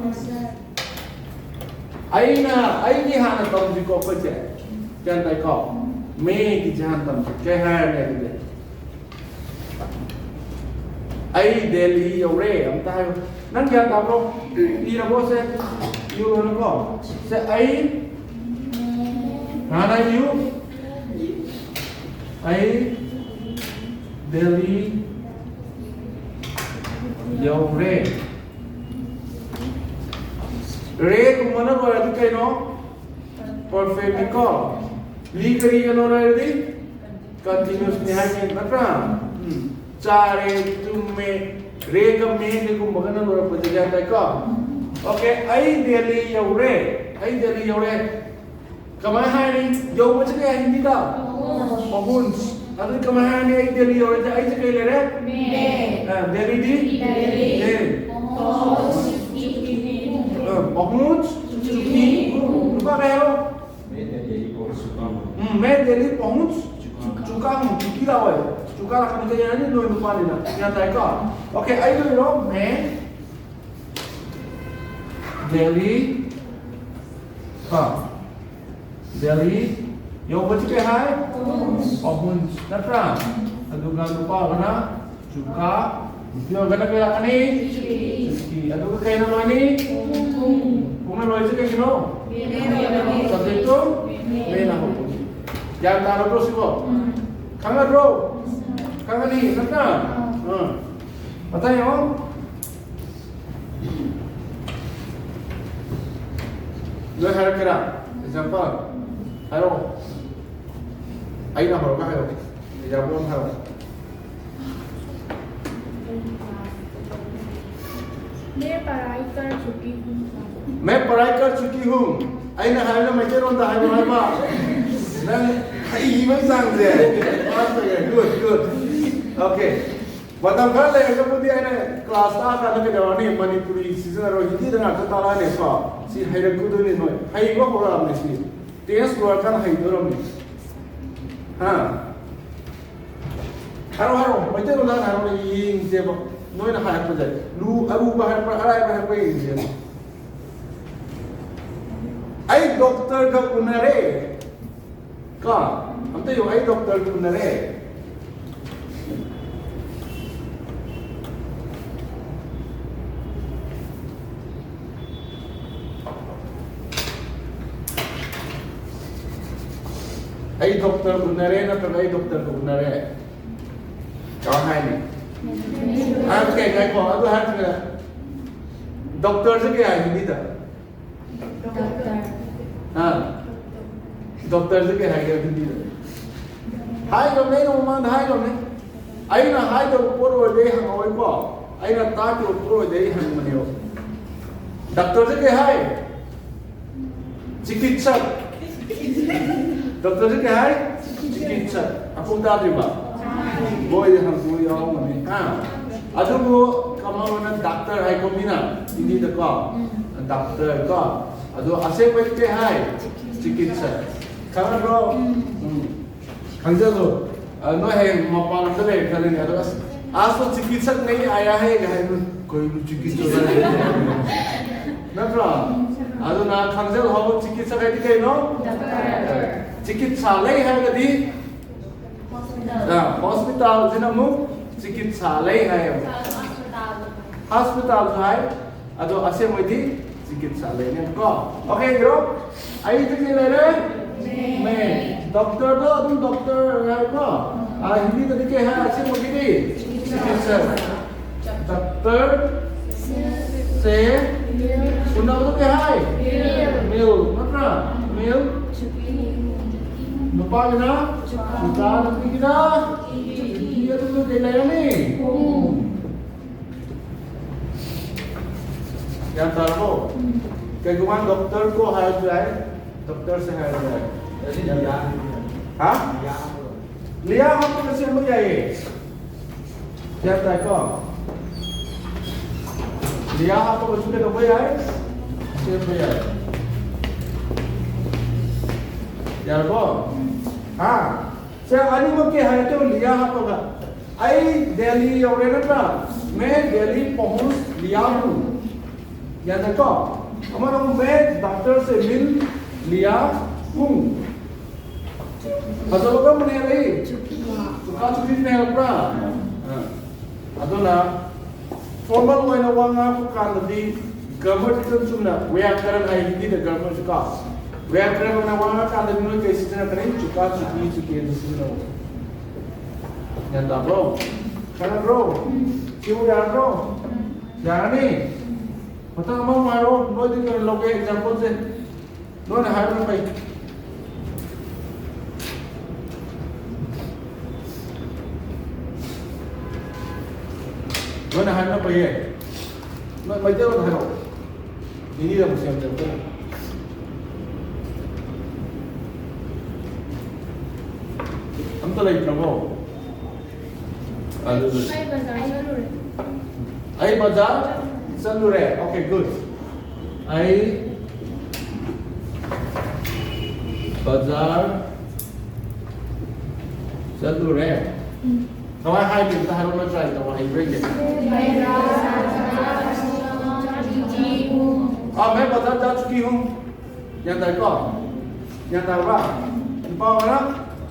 ꯑꯩꯅ ꯑꯩꯒꯤ ꯍꯥꯟꯅ ꯇꯧꯁꯤꯀꯣ ꯑꯩꯈꯣꯏꯁꯦ꯫ ꯒ꯭ꯌꯥꯟ ꯇꯥꯏꯀꯣ? ꯃꯦꯒꯤꯁꯦ ꯍꯥꯟꯅ ꯇꯧꯁꯤ꯫ ꯀꯩ ꯍꯥꯏꯔꯅꯤ ꯑꯗꯨꯗꯤ? ꯑꯩ ꯗꯦꯜꯂꯤ ꯌꯧꯔꯦ ꯑꯝꯇ ꯍꯥꯏꯌꯣ꯫ ꯅꯪ ꯒ꯭ꯌꯥꯟ ꯇꯥꯕ꯭ꯔꯣ? ꯏꯔꯕꯣ ꯁꯦ? ꯏꯌꯨ ꯂꯣꯏꯅꯀꯣ? ꯁꯦ, ꯑꯩ ꯍꯥꯟꯅ ꯏꯌꯨ꯫ ꯑꯩ ꯗꯦꯜꯂꯤ ꯌꯧꯔꯦ꯫ ꯔꯦꯒꯨꯝꯕꯅ ꯂꯣꯏꯔꯗꯤ ꯀꯩꯅꯣ? ꯄꯔꯐꯦꯛꯅꯤꯀꯣ? ꯂꯤ ꯀꯔꯤꯒꯅꯣ ꯂꯣꯏꯔꯗꯤ? ꯀꯟꯇꯤꯅ꯭ꯌꯨꯁꯅꯤ ꯍꯥꯏꯁꯦ ꯅꯠꯇ꯭ꯔꯥ? ꯎꯝ꯫ ꯆꯥꯔꯦ, ꯇꯨꯝꯃꯦ, ꯔꯦꯒ ꯃꯦꯒꯒꯨꯝꯕꯒꯅ ꯂꯣꯏꯔꯛꯄꯁꯦ ꯒ꯭ꯌꯥꯟ ꯇꯥꯏꯀꯣ? ꯑꯣꯀꯦ, ꯑꯩ ꯗꯦꯜꯂꯤ ꯌꯧꯔꯦ꯫ ꯑꯩ ꯗꯦꯜꯂꯤ ꯌꯧꯔꯦ꯫ ꯀꯃꯥꯏ ꯍꯥꯏꯅꯤ? ꯌꯧꯕꯁꯦ ꯀꯩ ꯍꯥꯏ ꯍꯤꯟꯗꯤꯗ? ꯄꯍꯨꯟꯁ꯫ ꯑꯗꯨꯗꯤ ꯀꯃꯥꯏ ꯍꯥꯏꯅꯤ? ꯑꯩ ꯗꯦꯜꯂꯤ ꯌꯧꯔꯦ꯫ ꯑꯩꯁꯦ ꯀꯩ ꯂꯩꯔꯦ? ꯑ, ꯗꯦꯜꯂꯤꯗꯤ? ꯗꯦꯜꯂꯤ꯫ ꯑ, ꯄꯍꯨꯟꯁ ꯆꯨꯀꯤ ꯍꯨ꯫ ꯅꯨꯄꯥ ꯀꯩ ꯍꯥꯏꯔꯣ? मैं दिल्ली पहुंच चुका हूँ। ꯎꯝ, मैं दिल्ली पहुंच चुका हूँ꯫ ꯆꯨꯀꯤ ꯂꯥꯛꯑꯣ꯫ ꯆꯨꯀꯥ ꯂꯥꯛꯀꯅꯤ ꯀꯩ ꯍꯥꯏꯅꯤ? ꯅꯣꯏ ꯅꯨꯄꯥꯅꯤꯅ꯫ ꯒ꯭ꯌꯥꯟ ꯇꯥꯏꯀꯣ? ꯑꯣꯀꯦ, ꯑꯩ ꯂꯣꯏꯔꯣ꯫ मैं दिल्ली, ꯍꯥ, ꯗꯦꯜꯂꯤ ꯌꯧꯕꯁꯤ ꯀꯩ ꯍꯥꯏ? ꯄꯍꯨꯟꯁ ꯅꯠꯇ꯭ꯔꯥ? ꯑꯗꯨꯒ ꯅꯨꯄꯥ ꯑꯣꯏꯔꯒꯅ ꯆꯨꯀꯥ, ꯅꯨꯄꯤ ꯑꯣꯏꯔꯒꯅ ꯀꯩ ꯂꯥꯛꯀꯅꯤ? ꯆꯨꯀꯤ꯫ ꯑꯗꯨꯒ ꯀꯩꯅ ꯂꯣꯏꯅꯤ? ꯄꯨꯡꯅ ꯂꯣꯏꯁꯤ ꯀꯩꯒꯤꯅꯣ? ꯁꯕꯖꯦꯛꯇꯣ ꯃꯦꯅ ꯍꯧꯕꯒꯤ꯫ ꯒ꯭ꯌꯥꯟ ꯇꯥꯔꯕ꯭ꯔꯣ ꯁꯤꯕꯣ? ꯈꯪꯉꯗ꯭ꯔꯣ? ꯈꯪꯉꯅꯤ ꯅꯠꯇ꯭ꯔꯥ? ꯎꯝ꯫ ꯃꯊꯪ ꯌꯦꯡꯉꯣ꯫ ꯅꯣꯏ ꯍꯥꯏꯔꯛꯀꯦꯔꯥ? Example ꯍꯥꯏꯔꯛꯑꯣ꯫ ꯑꯩꯅ ꯍꯧꯔꯒ ꯍꯥꯏꯔꯛꯑꯣ꯫ Example ꯑꯃ ꯍꯥꯏꯔꯛꯑꯣ꯫ मैं पढ़ाई कर चुकी हूँ। मैं पढ़ाई कर चुकी हूँ꯫ ꯑꯩꯅ ꯍꯥꯏꯕꯅ ꯃꯩꯇꯩꯂꯣꯟꯗ ꯍꯥꯏꯕ ꯍꯥꯏꯕ꯫ ꯅꯪ ꯍꯩꯕꯒꯤ ꯆꯥꯡꯁꯦ꯫ Good, good. Okay. ꯃꯇꯝ ꯈꯔ ꯂꯩꯔꯒꯕꯨꯗꯤ ꯑꯩꯅ class ꯇꯥꯛꯑꯀꯥꯟꯗ ꯀꯩꯗꯧꯔꯅꯤ? ꯃꯅꯤꯄꯨꯔꯤ ꯁꯤꯖꯤꯟꯅꯔꯣꯏ, ꯍꯤꯟꯗꯤꯗ ꯉꯥꯛꯇ ꯇꯥꯛꯂꯛꯑꯅꯤꯀꯣ꯫ ꯁꯤ ꯍꯩꯔꯛꯀꯗꯣꯏꯅꯤ ꯅꯣꯏ꯫ ꯍꯩꯕ ꯍꯧꯔꯛꯑꯕꯅꯤ ꯁꯤ꯫ Tense ꯂꯣꯏꯔꯀꯥꯟꯗ ꯍꯩꯗꯣꯔꯝꯅꯤ꯫ ꯍꯥ? ꯍꯥꯏꯔꯣ, ꯍꯥꯏꯔꯣ꯫ ꯃꯩꯇꯩꯂꯣꯟꯗ ꯍꯥꯟꯅ ꯍꯥꯏꯔꯣ, ꯌꯦꯡꯁꯦꯕ꯫ ꯅꯣꯏꯅ ꯍꯥꯏꯔꯛꯄꯁꯦ꯫ ꯂꯨ-, ꯑꯔꯨꯕ ꯍꯥꯏꯔꯛꯄ꯭ꯔꯥ, ꯑꯔꯥꯏꯕ ꯍꯥꯏꯔꯛꯄ꯭ꯔꯥ ꯌꯦꯡꯁꯦꯕ꯫ ꯑꯩ doctorꯒ ꯎꯅꯔꯦ꯫ ꯀꯣ? ꯑꯝꯇ ꯌꯦꯡꯉꯣ, ꯑꯩ doctorꯒ ꯎꯅꯔꯦ꯫ ꯑꯩ doctor ꯎꯅꯔꯦ ꯅꯠꯇ꯭ꯔꯒ ꯑꯩ doctorꯒ ꯎꯅꯔꯦ? ꯀꯃꯥꯏ ꯍꯥꯏꯅꯤ? ꯍꯥꯏꯕ ꯀꯩ ꯉꯥꯏꯈꯣ, ꯑꯗꯨ ꯍꯥꯏꯔꯒ doctorꯁꯦ ꯀꯩ ꯍꯥꯏ ꯍꯤꯟꯗꯤꯗ? डॉक्टर। ꯍꯥ? Doctorꯁꯦ ꯀꯩ ꯍꯥꯏꯒꯦ ꯍꯤꯟꯗꯤꯗ? ꯍꯥꯏꯈ꯭ꯔꯕꯅꯦ, ꯑꯩꯅ ꯃꯃꯥꯡꯗ ꯍꯥꯏꯈ꯭ꯔꯕꯅꯦ꯫ ꯑꯩꯅ ꯍꯥꯏꯗꯕ ꯄꯣꯠ ꯑꯣꯏꯔꯗꯤ ꯑꯩ ꯍꯪꯉꯛꯑꯣꯏꯀꯣ꯫ ꯑꯩꯅ ꯇꯥꯛꯈꯤꯕ ꯄꯣꯠ ꯑꯣꯏꯔꯗꯤ ꯑꯩ ꯍꯪꯕꯅꯦꯕ꯫ Doctorꯁꯦ ꯀꯩ ꯍꯥꯏ? ꯆꯤꯀꯤꯠꯁꯛ꯫ Doctorꯁꯦ ꯀꯩ ꯍꯥꯏ? ꯆꯤꯀꯤꯠꯁꯛ꯫ ꯑꯄꯨꯝ ꯇꯥꯗ꯭ꯔꯤꯕ? ꯃꯣꯏꯗꯤ ꯍꯪꯕ ꯌꯥꯎꯔꯝꯒꯅꯤ꯫ ꯍꯥ? ꯑꯗꯨꯕꯨ ꯀꯃꯟ ꯑꯣꯏꯅ doctor ꯍꯥꯏꯀꯣ ꯃꯤꯅ ꯍꯤꯟꯗꯤꯗꯀꯣ꯫ Doctor ꯀꯣ꯫ ꯑꯗꯣ ꯑꯁꯦꯡꯕꯗꯤ ꯀꯩ ꯍꯥꯏ? ꯆꯤꯀꯤꯠꯁꯛ꯫ ꯈꯪꯉꯗ꯭ꯔꯣ? ꯎꯝ꯫ ꯈꯪꯖꯜꯂꯨ꯫ ꯑ, ꯅꯣꯏ ꯍꯌꯦꯡ ꯃꯄꯥꯟ ꯂꯝꯗ ꯂꯩꯔꯦ ꯈꯜꯂꯤꯅꯦ꯫ ꯑꯗꯣ ꯑꯁ, "आज तो चिकित्सक नहीं आया है" ꯍꯥꯏꯕ, "ꯀꯩꯅꯣ ꯆꯤꯀꯤꯠꯁꯛ ꯍꯥꯏꯁꯦ?" ꯅꯠꯇ꯭ꯔꯣ? ꯑꯗꯨꯅ ꯈꯪꯖꯜꯍꯧ, ꯆꯤꯀꯤꯠꯁꯛ ꯍꯥꯏꯗꯤ ꯀꯩꯅꯣ? ꯆꯤꯀꯤꯠꯁꯥꯂꯩ ꯍꯥꯏꯔꯒꯗꯤ, ꯑ, hospitalꯁꯤꯅ ꯑꯃꯨꯛ ꯆꯤꯀꯤꯠꯁꯥꯂꯩ ꯍꯥꯏꯌꯦꯕ꯫ Hospitalꯁꯨ ꯍꯥꯏ꯫ ꯑꯗꯣ ꯑꯁꯦꯡꯕꯩꯗꯤ ꯆꯤꯀꯤꯠꯁꯥ ꯂꯩꯅꯦꯕꯀꯣ꯫ Okay, ꯏꯔꯣ꯫ ꯑꯩꯗꯤ ꯀꯩ ꯂꯩꯔꯦ? ꯃꯦ꯫ Doctorꯗꯣ ꯑꯗꯨꯝ doctor ꯍꯥꯏꯀꯣ꯫ ꯑ, ꯍꯤꯟꯗꯤꯗꯗꯤ ꯀꯩ ꯍꯥꯏ ꯑꯁꯦꯡꯕꯒꯤꯗꯤ? Sir, doctor ꯁꯦ ꯎꯅꯕꯗꯣ ꯀꯩ ꯍꯥꯏ? Meal. ꯅꯠꯇ꯭ꯔꯥ? Meal. ꯅꯨꯄꯥꯒꯤꯅ ꯆꯨꯀꯥ, ꯅꯨꯄꯤꯒꯤꯅ ꯆꯨꯊꯤ꯫ ꯑꯗꯨꯒ ꯀꯩ ꯂꯩꯔꯅꯤ? ꯒ꯭ꯌꯥꯟ ꯇꯥꯔꯕꯣ? ꯀꯩꯒꯨꯝꯕ ꯗꯣꯛꯇꯔ ꯀꯣ ꯍꯥꯏꯔꯁꯨ ꯌꯥꯏ, ꯗꯣꯛꯇꯔꯁꯦ ꯍꯥꯏꯔꯁꯨ ꯌꯥꯏ꯫ ꯍꯥ? ꯂꯤꯌꯥ ꯍꯥꯞꯄꯒ ꯁꯦꯝꯕ ꯌꯥꯏꯌꯦ꯫ ꯒ꯭ꯌꯥꯟ ꯇꯥꯏꯀꯣ? ꯂꯤꯌꯥ ꯍꯥꯞꯄꯒꯁꯨ ꯀꯩꯗꯧꯕ ꯌꯥꯏ? ꯁꯦꯝꯕ ꯌꯥꯏ꯫ ꯌꯥꯔꯕꯣ? ꯍꯥ? ꯁꯦ, ꯑꯅꯤꯃꯛꯀꯤ ꯍꯥꯏꯔꯛꯀꯦ, ꯂꯤꯌꯥ ꯍꯥꯞꯄꯒ꯫ ꯑꯩ ꯗꯦꯜꯂꯤ ꯌꯧꯔꯦ ꯅꯠꯇ꯭ꯔꯥ? मैं दिल्ली पहुंच लिया हूं। ꯒ꯭ꯌꯥꯟ ꯇꯥꯏꯀꯣ? ꯑꯃꯅ ꯑꯃꯨꯛ मैं डॉक्टर से मिल लिया हूं꯫ ꯐꯖꯕ ꯀꯔꯝꯕꯅ ꯍꯦꯜꯂꯤ? ꯆꯨꯀꯥ ꯆꯨꯀꯤꯁꯤꯅ ꯍꯦꯜꯂꯛꯄ꯭ꯔꯥ? ꯑꯥ꯫ ꯑꯗꯨꯅ formal ꯑꯣꯏꯅ ꯋꯥ ꯉꯥꯡꯉꯛꯄ ꯀꯥꯟꯗꯗꯤ grammar ꯏꯆꯨꯝ ꯆꯨꯝꯅ ꯋ꯭ꯌꯥꯀꯔꯟ ꯍꯥꯏ ꯍꯤꯟꯗꯤꯗ grammar ꯀꯣ꯫ ꯋ꯭ꯌꯥꯀꯔꯟ ꯑꯣꯏꯅ ꯋꯥ ꯉꯥꯡꯉꯛ ꯀꯥꯟꯗꯗꯤ ꯅꯣꯏ ꯀꯩ ꯁꯤꯖꯤꯟꯅꯒꯅꯤ? ꯆꯨꯀꯥ ꯆꯨꯀꯤ ꯆꯨꯀꯦ ꯑꯗꯨ ꯁꯤꯖꯤꯟꯅꯧ꯫ ꯒ꯭ꯌꯥꯟ ꯇꯥꯕ꯭ꯔꯣ? ꯈꯪꯉꯕ꯭ꯔꯣ? ꯁꯤꯕꯨ ꯌꯥꯔꯕ꯭ꯔꯣ? ꯌꯥꯔꯅꯤ? ꯃꯊꯪ ꯑꯃꯃꯨꯛ ꯍꯥꯏꯔꯣ꯫ ꯅꯣꯏꯗꯤ ꯀꯔꯤ ꯂꯧꯒꯦ exampleꯁꯦ? ꯅꯣꯏꯅ ꯍꯥꯏꯕꯅ ꯐꯩ꯫ ꯅꯣꯏꯅ ꯍꯥꯏꯕꯅ ꯐꯩꯌꯦ꯫ ꯅꯣꯏ ꯃꯩꯇꯩꯂꯣꯟꯗ ꯍꯥꯏꯔꯛꯑꯣ꯫ ꯍꯤꯟꯗꯤꯗ ꯑꯃꯨꯛ ꯁꯦꯝꯁꯦ ꯑꯝꯇ꯫ ꯑꯝꯇ ꯂꯩꯇ꯭ꯔꯕꯣ? ꯑꯗꯨꯗꯤ ꯑꯩ ꯕꯖꯥꯔ ꯆꯠꯂꯨꯔꯦ꯫ ꯑꯩ ꯕꯖꯥꯔ ꯆꯠꯂꯨꯔꯦ꯫ Okay, good. ꯑꯩ ꯕꯖꯥꯔ ꯆꯠꯂꯨꯔꯦ꯫ ꯎꯝ꯫ ꯀꯃꯥꯏ ꯍꯥꯏꯒꯦ ꯑꯝꯇ ꯍꯥꯏꯔꯣ, ꯅꯠꯇ꯭ꯔꯥ? ꯑꯩ ꯇꯧ ꯍꯩꯕ꯭ꯔꯥ ꯌꯦꯡꯒꯦ꯫ ꯑꯥ, मैं बाजार जा चुकी हूँ। ꯒ꯭ꯌꯥꯟ ꯇꯥꯏꯀꯣ? ꯒ꯭ꯌꯥꯟ ꯇꯥꯔꯕ? ꯅꯨꯄꯥ ꯑꯃꯅ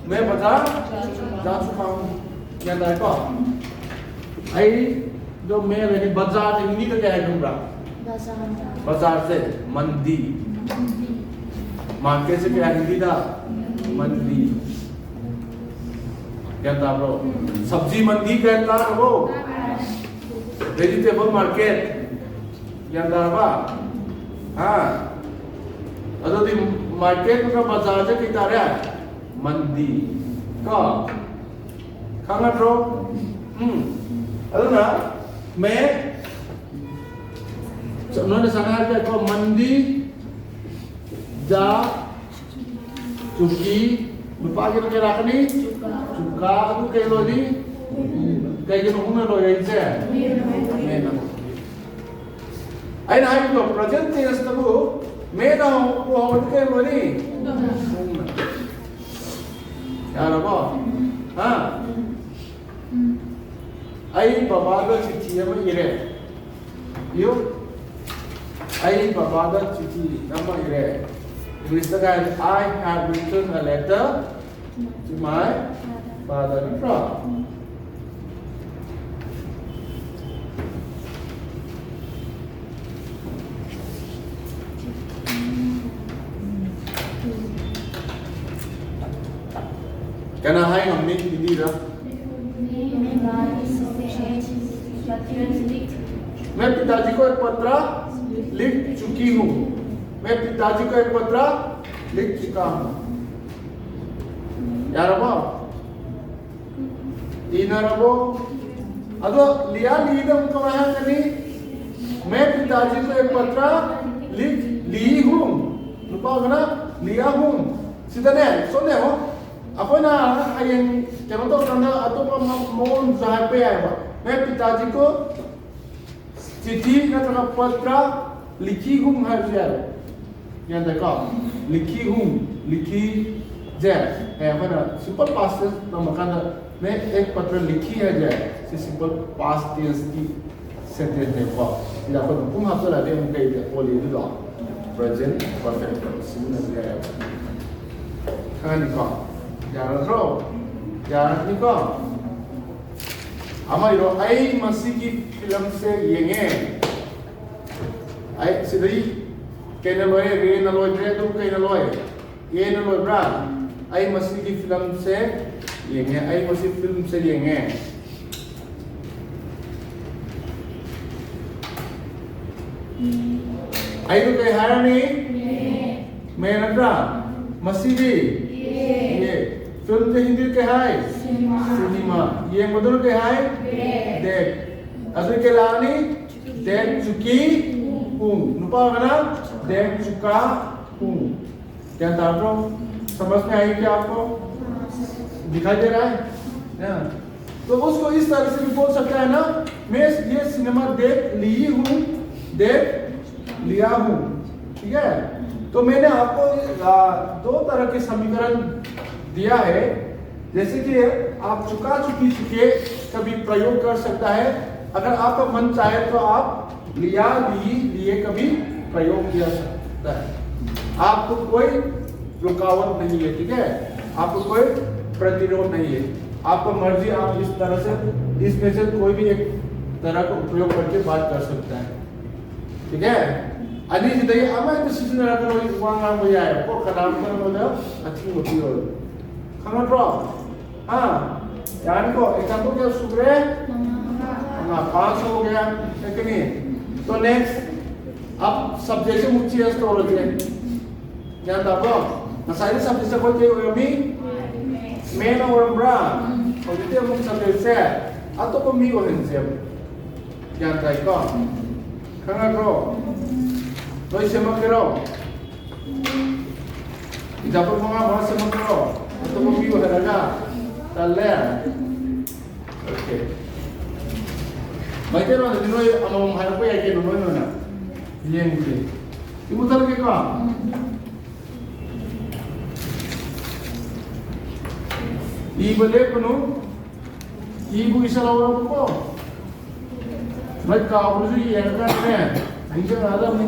मैं बाजार जा चुका हूँ꯫ ꯒ꯭ꯌꯥꯟ ꯇꯥꯏꯀꯣ? ꯑꯩ ꯑꯗꯣ मैं ꯍꯥꯏꯗꯤ ꯕꯖꯥꯔꯁꯦ ꯍꯤꯟꯗꯤꯗ ꯀꯩ ꯍꯥꯏ ꯈꯪꯕ꯭ꯔꯥ? ꯕꯖꯥꯔ꯫ ꯕꯖꯥꯔꯁꯦ ꯃꯟꯗꯤ꯫ ꯃꯟꯗꯤ꯫ ꯃꯥꯔꯀꯦꯠꯁꯦ ꯀꯩ ꯍꯥꯏ ꯍꯤꯟꯗꯤꯗ? ꯃꯟꯗꯤ꯫ ꯒ꯭ꯌꯥꯟ ꯇꯥꯕ꯭ꯔꯣ? ꯁꯕꯖꯤ ꯃꯟꯗꯤ ꯒ꯭ꯌꯥꯟ ꯇꯥꯔꯕꯣ? ꯚꯦꯖꯤꯇꯦꯕꯜ ꯃꯥꯔꯀꯦꯠ ꯒ꯭ꯌꯥꯟ ꯇꯥꯔꯕ? ꯍꯥ? ꯑꯗꯨꯗꯤ ꯃꯥꯔꯀꯦꯠ ꯅꯠꯇ꯭ꯔꯒ ꯕꯖꯥꯔꯁꯦ ꯀꯩ ꯇꯥꯔꯦ? ꯃꯟꯗꯤ꯫ ꯀꯣ? ꯈꯪꯉꯗ꯭ꯔꯣ? ꯎꯝ꯫ ꯑꯗꯨꯅ ꯃꯦ ꯅꯣꯏꯅ ꯁꯥꯟꯅ ꯍꯥꯏꯔꯒꯀꯣ, ꯃꯟꯗꯤ ꯖꯥ ꯆꯨꯀꯤ, ꯅꯨꯄꯥꯒꯤꯅ ꯀꯩ ꯂꯥꯛꯀꯅꯤ? ꯆꯨꯀꯥ꯫ ꯑꯗꯨ ꯀꯩ ꯂꯣꯏꯅꯤ? ꯀꯩꯒꯤꯅꯣ ꯍꯨꯝꯅ ꯂꯣꯏꯔꯛꯏꯁꯦ? ꯃꯦꯅ꯫ ꯑꯩꯅ ꯍꯥꯏꯕꯗꯣ, ꯄ꯭ꯔꯖꯦꯟ ꯇꯦꯟꯁꯇꯕꯨ ꯃꯦꯅ ꯍꯧꯕꯗꯤ ꯀꯩ ꯂꯣꯏꯅꯤ? ꯍꯨꯝꯅ꯫ ꯌꯥꯔꯕꯣ? ꯍꯥ? ꯑꯩ ꯕꯕꯥꯗ ꯆꯤꯊꯤ ꯑꯃ ꯏꯔꯦ꯫ ꯏꯌꯨ꯫ ꯑꯩ ꯕꯕꯥꯗ ꯆꯤꯊꯤ ꯑꯃ ꯏꯔꯦ꯫ ꯏꯪꯂꯤꯁꯇ ꯀꯩ ꯍꯥꯏ? I have written a letter to my father, ꯅꯠꯇ꯭ꯔꯣ? ꯀꯅꯥ ꯍꯥꯏ ꯉꯝꯅꯤ ꯍꯤꯟꯗꯤꯗ? मैं पिताजी को एक पत्र लिख चुकी हूँ। मैं पिताजी को एक पत्र लिख चुका हूँ। ꯌꯥꯔꯕꯣ? ꯏꯅꯔꯕꯣ? ꯑꯗꯣ ꯂꯤꯌꯥ ꯂꯤꯗ ꯑꯃꯨꯛ ꯀꯃꯥꯏ ꯍꯥꯏꯔꯛꯀꯅꯤ? मैं पिताजी को एक पत्र लिख ली हूँ꯫ ꯅꯨꯄꯥꯒꯅ लिया हूँ꯫ ꯁꯤꯗꯅꯦ, ꯁꯣꯝꯗ ꯌꯦꯡꯉꯣ꯫ ꯑꯩꯈꯣꯏꯅ ꯍꯌꯦꯡ ꯀꯩꯅꯣ ꯇꯧꯔꯀꯥꯟꯗ ꯑꯇꯣꯞꯄ ꯃ-, ꯃꯑꯣꯡꯁꯨ ꯍꯥꯏꯔꯛꯄ ꯌꯥꯏꯑꯕ꯫ मैं पिताजी को चिट्ठी ꯅꯠꯇ꯭ꯔꯒ पत्र लिखी हूँ ꯍꯥꯏꯕꯁꯨ ꯌꯥꯏꯑꯕ꯫ ꯒ꯭ꯌꯥꯟ ꯇꯥꯏꯀꯣ? लिखी हूँ, लिखी ꯁꯦ ꯍꯌꯦꯡ ꯑꯩꯈꯣꯏꯅ simple past tense ꯇꯝꯃꯀꯥꯟꯗ मैं एक पत्र लिखी ꯍꯥꯏꯁꯦ, ꯁꯤ simple past tense ꯀꯤ sentence ꯅꯦꯕꯀꯣ꯫ ꯁꯤꯗ ꯑꯩꯈꯣꯏꯅ ꯄꯨꯡ ꯍꯥꯞꯆꯜꯂꯗꯤ ꯑꯃꯨꯛ ꯀꯩꯗ ꯑꯣꯜꯂꯤ ꯑꯗꯨꯗꯣ? Present perfect ꯁꯤꯖꯤꯟꯅꯕ ꯌꯥꯏꯑꯕ꯫ ꯈꯪꯉꯅꯤꯀꯣ? ꯌꯥꯔꯗ꯭ꯔꯣ? ꯌꯥꯔꯅꯤꯀꯣ? ꯑꯃ ꯏꯔꯣ, ꯑꯩ ꯃꯁꯤꯒꯤ ꯐꯤꯂꯝꯁꯦ ꯌꯦꯡꯉꯦ꯫ ꯑꯩ ꯁꯤꯗꯩ ꯀꯩꯅ ꯂꯣꯏꯔꯦ? ꯔꯦꯅ ꯂꯣꯏꯗ꯭ꯔꯦ, ꯑꯗꯨꯝ ꯀꯩꯅ ꯂꯣꯏ? ꯑꯦꯅ ꯂꯣꯏꯕ꯭ꯔꯥ? ꯑꯩ ꯃꯁꯤꯒꯤ ꯐꯤꯂꯝꯁꯦ ꯌꯦꯡꯉꯦ, ꯑꯩ ꯃꯁꯤ ꯐꯤꯂꯝꯁꯦ ꯌꯦꯡꯉꯦ꯫ ꯑꯩꯗꯣ ꯀꯩ ꯍꯥꯏꯔꯅꯤ? ꯃꯦ ꯅꯠꯇ꯭ꯔꯥ? ꯃꯁꯤꯗꯤ? ꯌꯦ꯫ ꯐꯤꯂꯝꯁꯦ ꯍꯤꯟꯗꯤ ꯀꯩ ꯍꯥꯏ? ꯁꯤꯅꯦꯃꯥ꯫ ꯌꯦꯡꯕꯗꯨꯅ ꯀꯩ ꯍꯥꯏ? ꯗꯦꯈ꯫ ꯑꯗꯨ ꯀꯩ ꯂꯥꯛꯑꯅꯤ? ꯗꯦꯈ ꯆꯨꯀꯤ ꯍꯨꯡ꯫ ꯅꯨꯄꯥ ꯑꯃꯅ ꯗꯦꯈ ꯆꯨꯀꯥ ꯍꯨꯡ꯫ ध्यान डाल रहा हूँ, समझ में आई क्या आपको? दिखाई दे रहा है ना? तो उसको इस तरह से भी बोल सकता है ना, मैं ये सिनेमा देख ली हूँ, देख लिया हूँ, ठीक है? तो मैंने आपको आ, दो तरह के समीकरण दिया है, जैसे कि आप चुका चुकी चुके कभी प्रयोग कर सकता है। अगर आपका मन चाहे तो आप लिया ली लिए कभी प्रयोग किया सकता है। आपको कोई रुकावट नहीं है, ठीक है? आपको कोई प्रतिरोध नहीं है। आपका मर्जी, आप इस तरह से, इसमें से कोई भी एक तरह का उपयोग करके बात कर सकता है, ठीक है? ꯑꯅꯤꯁꯤꯗꯒꯤ ꯑꯃ ꯍꯦꯛꯇ ꯁꯤꯖꯤꯟꯅꯔꯒ ꯂꯣꯏ ꯋꯥ ꯉꯥꯡꯕ ꯌꯥꯏꯑꯕꯀꯣ, ꯀꯅꯥꯝꯇꯅ ꯑꯩꯉꯣꯟꯗ ꯑꯊꯤꯡꯕ ꯄꯤꯔꯣꯏ꯫ ꯈꯪꯉꯗ꯭ꯔꯣ? हाँ, यानी को एग्जाम्पल क्या शुक्र है? हाँ, पाँच हो गया, है कि नहीं? तो नेक्स्ट, अब सब्जेक्ट से मुझे एस्ट्रोलॉजी है। ध्यान रखो, ꯉꯁꯥꯏꯒꯤ ꯁꯕꯖꯦꯛꯁꯦ ꯑꯩꯈꯣꯏ ꯀꯩ ꯑꯣꯏꯔꯝꯃꯤ? ꯃꯦꯟ ꯑꯣꯏꯔꯝꯕ꯭ꯔꯥ? ꯍꯧꯖꯤꯛꯇꯤ ꯑꯃꯨꯛ ꯁꯕꯖꯦꯛꯁꯦ ꯑꯇꯣꯞꯄ ꯃꯤ ꯑꯣꯏꯍꯟꯁꯦꯕ꯫ ꯒ꯭ꯌꯥꯟ ꯇꯥꯏꯀꯣ? ꯈꯪꯉꯗ꯭ꯔꯣ? ꯂꯣꯏ ꯁꯦꯝꯃꯛꯀꯦꯔꯣ? ꯑꯦꯛꯖꯥꯝꯄꯜ ꯃꯉꯥ ꯃꯉꯥ ꯁꯦꯝꯃꯛꯄ꯭ꯔꯣ? ꯑꯇꯣꯞꯄ ꯄꯤꯌꯨ ꯍꯥꯏꯔꯒ? ꯇꯜꯂꯦ? ꯑꯣꯀꯦ꯫ ꯃꯩꯇꯩꯂꯣꯟꯗꯗꯤ ꯅꯣꯏ ꯑꯃꯃꯝ ꯍꯥꯏꯔꯛꯄ ꯌꯥꯏ ꯀꯩꯅꯣ, ꯅꯣꯏ ꯅꯣꯏꯅ꯫ ꯌꯦꯡꯁꯦ꯫ ꯏꯕꯨ ꯊꯛꯀꯦꯀꯣ? ꯏꯕ ꯂꯦꯞꯀꯅꯨ꯫ ꯏꯕꯨ ꯏꯁꯜꯍꯧꯔꯕꯀꯣ? ꯅꯣꯏ ꯀꯥꯎꯕꯁꯨ ꯌꯦꯡꯉꯀꯥꯟꯗꯅꯦ, ꯅꯤꯡꯁꯤꯡꯉꯛꯑꯗꯕꯅꯤ꯫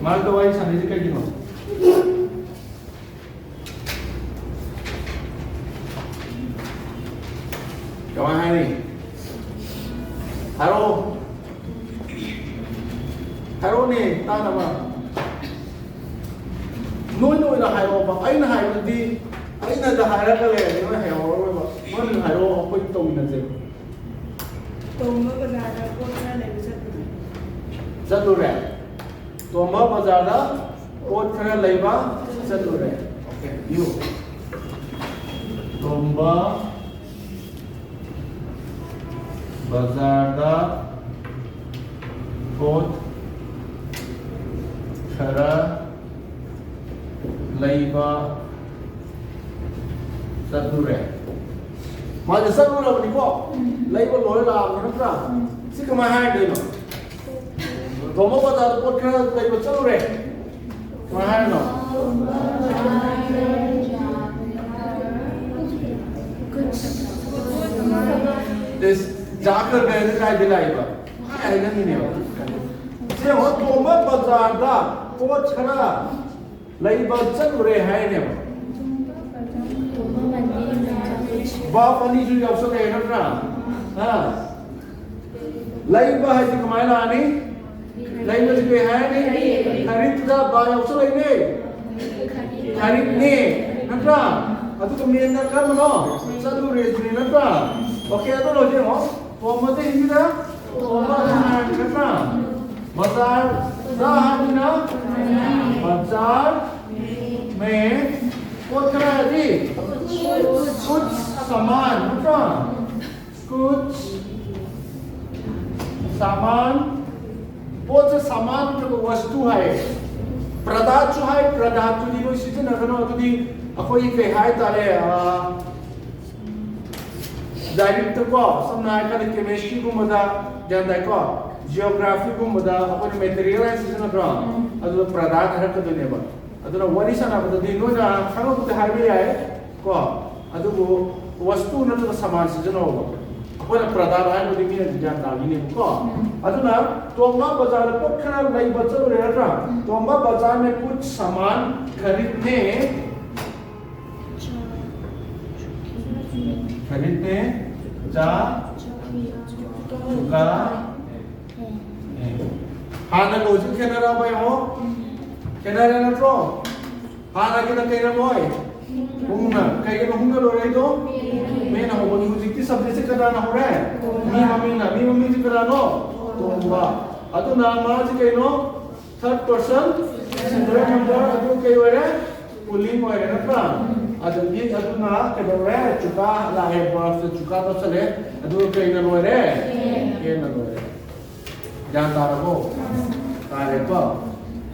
ꯃꯔꯛꯇ ꯋꯥꯔꯤ ꯁꯥꯟꯅꯩꯁꯦ ꯀꯩꯒꯤꯅꯣ? ꯀꯃꯥꯏ ꯍꯥꯏꯅꯤ? ꯍꯥꯏꯔꯛꯑꯣ꯫ ꯍꯥꯏꯔꯛꯑꯣꯅꯦ, ꯇꯥꯅꯕ꯫ ꯅꯣꯏꯅ ꯑꯣꯏꯅ ꯍꯥꯏꯔꯛꯑꯣꯕ꯫ ꯑꯩꯅ ꯍꯥꯏꯕꯗꯤ, ꯑꯩꯅꯗ ꯍꯥꯏꯔꯒ ꯂꯩꯔꯗꯤ ꯅꯣꯏ ꯍꯩꯍꯧꯔꯔꯣꯏꯕ꯫ ꯅꯣꯏꯅ ꯍꯥꯏꯔꯛꯑꯣ, ꯑꯩꯈꯣꯏ ꯇꯧꯃꯤꯟꯅꯁꯦ꯫ ꯇꯣꯝꯕ ꯕꯖꯥꯔꯗ ꯄꯣꯠ ꯈꯔ ꯂꯩꯕ ꯆꯠꯂꯨꯔꯦ꯫ ꯆꯠꯂꯨꯔꯦ꯫ ꯇꯣꯝꯕ ꯕꯖꯥꯔꯗ ꯄꯣꯠ ꯈꯔ ꯂꯩꯕ ꯆꯠꯂꯨꯔꯦ꯫ Okay, you. ꯇꯣꯝꯕ ꯕꯖꯥꯔꯗ ꯄꯣꯠ ꯈꯔ ꯂꯩꯕ ꯆꯠꯂꯨꯔꯦ꯫ ꯃꯥꯁꯦ ꯆꯠꯂꯨꯔꯕꯅꯤꯀꯣ? ꯂꯩꯕ ꯂꯣꯏꯔ ꯂꯥꯛꯑꯕꯅꯤ ꯅꯠꯇ꯭ꯔꯥ? ꯁꯤ ꯀꯃꯥꯏꯅ ꯍꯥꯏꯗꯣꯏꯅꯣ? ꯇꯣꯝꯕ ꯕꯖꯥꯔꯗ ꯄꯣꯠ ꯈꯔ ꯂꯩꯕ ꯆꯠꯂꯨꯔꯦ꯫ ꯀꯃꯥꯏꯅ ꯍꯥꯏꯅꯣ? ꯏꯁ, ꯖꯥꯈ꯭ꯔꯕꯅ ꯀꯥꯏꯗ ꯂꯥꯛꯏꯕ? ꯍꯥꯏꯅꯤꯡꯉꯤꯅꯦꯕ꯫ ꯁꯤ ꯌꯦꯡꯉꯣ, ꯇꯣꯝꯕ ꯕꯖꯥꯔꯗ ꯄꯣꯠ ꯈꯔ ꯂꯩꯕ ꯆꯠꯂꯨꯔꯦ ꯍꯥꯏꯅꯦꯕ꯫ ꯕꯥꯞ ꯑꯅꯤꯁꯨ ꯌꯥꯎꯁꯜꯂꯛꯑꯦ ꯅꯠꯇ꯭ꯔꯥ? ꯍꯥ? ꯂꯩꯕ ꯍꯥꯏꯗꯤ ꯀꯃꯥꯏꯅ ꯂꯥꯛꯑꯅꯤ? ꯂꯩꯕꯁꯤ ꯀꯩ ꯍꯥꯏꯔꯅꯤ? ꯈꯔꯤꯠꯇ ꯕꯥ ꯌꯥꯎꯁꯜꯂꯛꯏꯅꯦ꯫ ꯈꯔꯤꯠꯅꯦ꯫ ꯅꯠꯇ꯭ꯔꯥ? ꯑꯗꯨꯒ ꯃꯦꯟꯅ ꯀꯔꯝꯕꯅꯣ? ꯆꯠꯂꯨꯔꯦ ꯁꯤꯅꯦ ꯅꯠꯇ꯭ꯔꯥ? Okay, ꯑꯗꯨ ꯂꯣꯏꯁꯤꯜꯂꯣ꯫ ꯇꯣꯝꯕꯁꯦ ꯍꯤꯟꯗꯤꯗ ꯇꯣꯝꯕ ꯑꯗꯨꯝ ꯍꯥꯏꯔꯅꯤ ꯅꯠꯇ꯭ꯔꯥ? ꯕꯖꯥꯔ, ꯗ ꯍꯥꯏꯕꯅꯤꯅ ꯕꯖꯥꯔ ꯃꯦ ꯄꯣꯠ ꯈꯔ ꯍꯥꯏꯗꯤ ꯀꯨꯠꯁ ꯁꯥꯃꯥꯟ ꯅꯠꯇ꯭ꯔꯥ? ꯀꯨꯠꯁ ꯁꯥꯃꯥꯟ, ꯄꯣꯠꯁꯦ ꯁꯥꯃꯥꯟ ꯅꯠꯇ꯭ꯔꯒ ꯋꯁꯇꯨ ꯍꯥꯏꯌꯦ꯫ ꯄ꯭ꯔꯗꯥꯠꯁꯨ ꯍꯥꯏ, ꯄ꯭ꯔꯗꯥꯠꯇꯨꯗꯤ ꯅꯣꯏ ꯁꯤꯖꯤꯟꯅꯒꯅꯣ꯫ ꯑꯗꯨꯗꯤ ꯑꯩꯈꯣꯏꯒꯤ ꯀꯩ ꯍꯥꯏꯇꯥꯔꯦ, ꯑ, ꯂꯥꯏꯔꯤꯛꯇꯀꯣ, ꯁꯝꯅ ꯍꯥꯏꯔꯀꯥꯟꯗ ꯀꯦꯃꯤꯁꯇ꯭ꯔꯤꯒꯨꯝꯕꯗ, ꯒ꯭ꯌꯥꯟ ꯇꯥꯏꯀꯣ, ꯖꯤꯑꯣꯒ꯭ꯔꯥꯐꯤꯒꯨꯝꯕꯗ ꯑꯩꯈꯣꯏꯅ ꯃꯦꯇꯔꯤꯌꯦꯜ ꯍꯥꯏꯅ ꯁꯤꯖꯤꯟꯅꯗ꯭ꯔꯣ? ꯑꯗꯨꯗ ꯄ꯭ꯔꯗꯥꯛ ꯍꯥꯏꯔꯛꯀꯗꯣꯏꯅꯦꯕ꯫ ꯑꯗꯨꯅ ꯋꯥꯔꯤ ꯁꯥꯟꯅꯕꯗꯗꯤ ꯅꯣꯏꯅ ꯈꯪꯉꯛꯄꯗꯤ ꯍꯥꯏꯕ ꯌꯥꯏ ꯀꯣ, ꯑꯗꯨꯕꯨ ꯋꯁꯇꯨ ꯅꯠꯇ꯭ꯔꯒ ꯁꯃꯥꯟ ꯁꯤꯖꯤꯟꯅꯧꯕ꯫ ꯑꯩꯈꯣꯏꯅ ꯄ꯭ꯔꯗꯥꯛ ꯍꯥꯏꯔꯒꯗꯤ ꯃꯤꯅ ꯒ꯭ꯌꯥꯟ ꯇꯥꯈꯤꯅꯦꯕꯀꯣ꯫ ꯑꯗꯨꯅ ꯇꯣꯝꯕ ꯕꯖꯥꯔꯗ ꯄꯣꯠ ꯈꯔ ꯂꯩꯕ ꯆꯠꯂꯨꯔꯦ ꯅꯠꯇ꯭ꯔꯥ? ꯇꯣꯝꯕ ꯕꯖꯥꯔ ꯃꯦ ꯀꯨꯠ ꯁꯃꯥꯟ ꯈꯔꯤꯗꯅꯦ खरीदने जा चुका है। ꯍꯥꯟꯅꯒ ꯍꯧꯖꯤꯛ ꯈꯦꯠꯅꯔꯕ ꯌꯦꯡꯉꯣ꯫ ꯈꯦꯠꯅꯔꯦ ꯅꯠꯇ꯭ꯔꯣ? ꯍꯥꯟꯅꯒꯤꯅ ꯀꯩꯅ ꯂꯣꯏ? ꯍꯨꯝꯅ꯫ ꯀꯩꯒꯤꯅꯣ ꯍꯨꯝꯅ ꯂꯣꯏꯔꯛꯏꯗꯣ? ꯃꯦꯅ ꯍꯧꯕꯒꯤ꯫ ꯍꯧꯖꯤꯛꯇꯤ subjectꯁꯦ ꯀꯅꯥꯅ ꯍꯧꯔꯦ? ꯃꯤ ꯃꯃꯤꯡꯅ꯫ ꯃꯤ ꯃꯃꯤꯡꯁꯦ ꯀꯅꯥꯅꯣ? ꯇꯣꯝꯕ꯫ ꯑꯗꯨꯅ ꯃꯥꯁꯤ ꯀꯩꯅꯣ? Third person singular number꯫ ꯑꯗꯨ ꯀꯩ ꯑꯣꯏꯔꯦ? Pulling ꯑꯣꯏꯔꯦ ꯅꯠꯇ꯭ꯔꯥ? ꯑꯗꯨꯗꯤ ꯑꯗꯨꯅ ꯀꯩꯗꯧꯔꯦ? ꯆꯨꯀꯥ ꯂꯥꯛꯑꯦ, verbꯁꯦ ꯆꯨꯀꯥ ꯇꯧꯁꯜꯂꯦ꯫ ꯑꯗꯨꯒ ꯀꯩꯅ ꯂꯣꯏꯔꯦ? Nꯅ ꯂꯣꯏꯔꯦ꯫ ꯒ꯭ꯌꯥꯟ ꯇꯥꯔꯕꯣ? ꯇꯥꯔꯦꯀꯣ?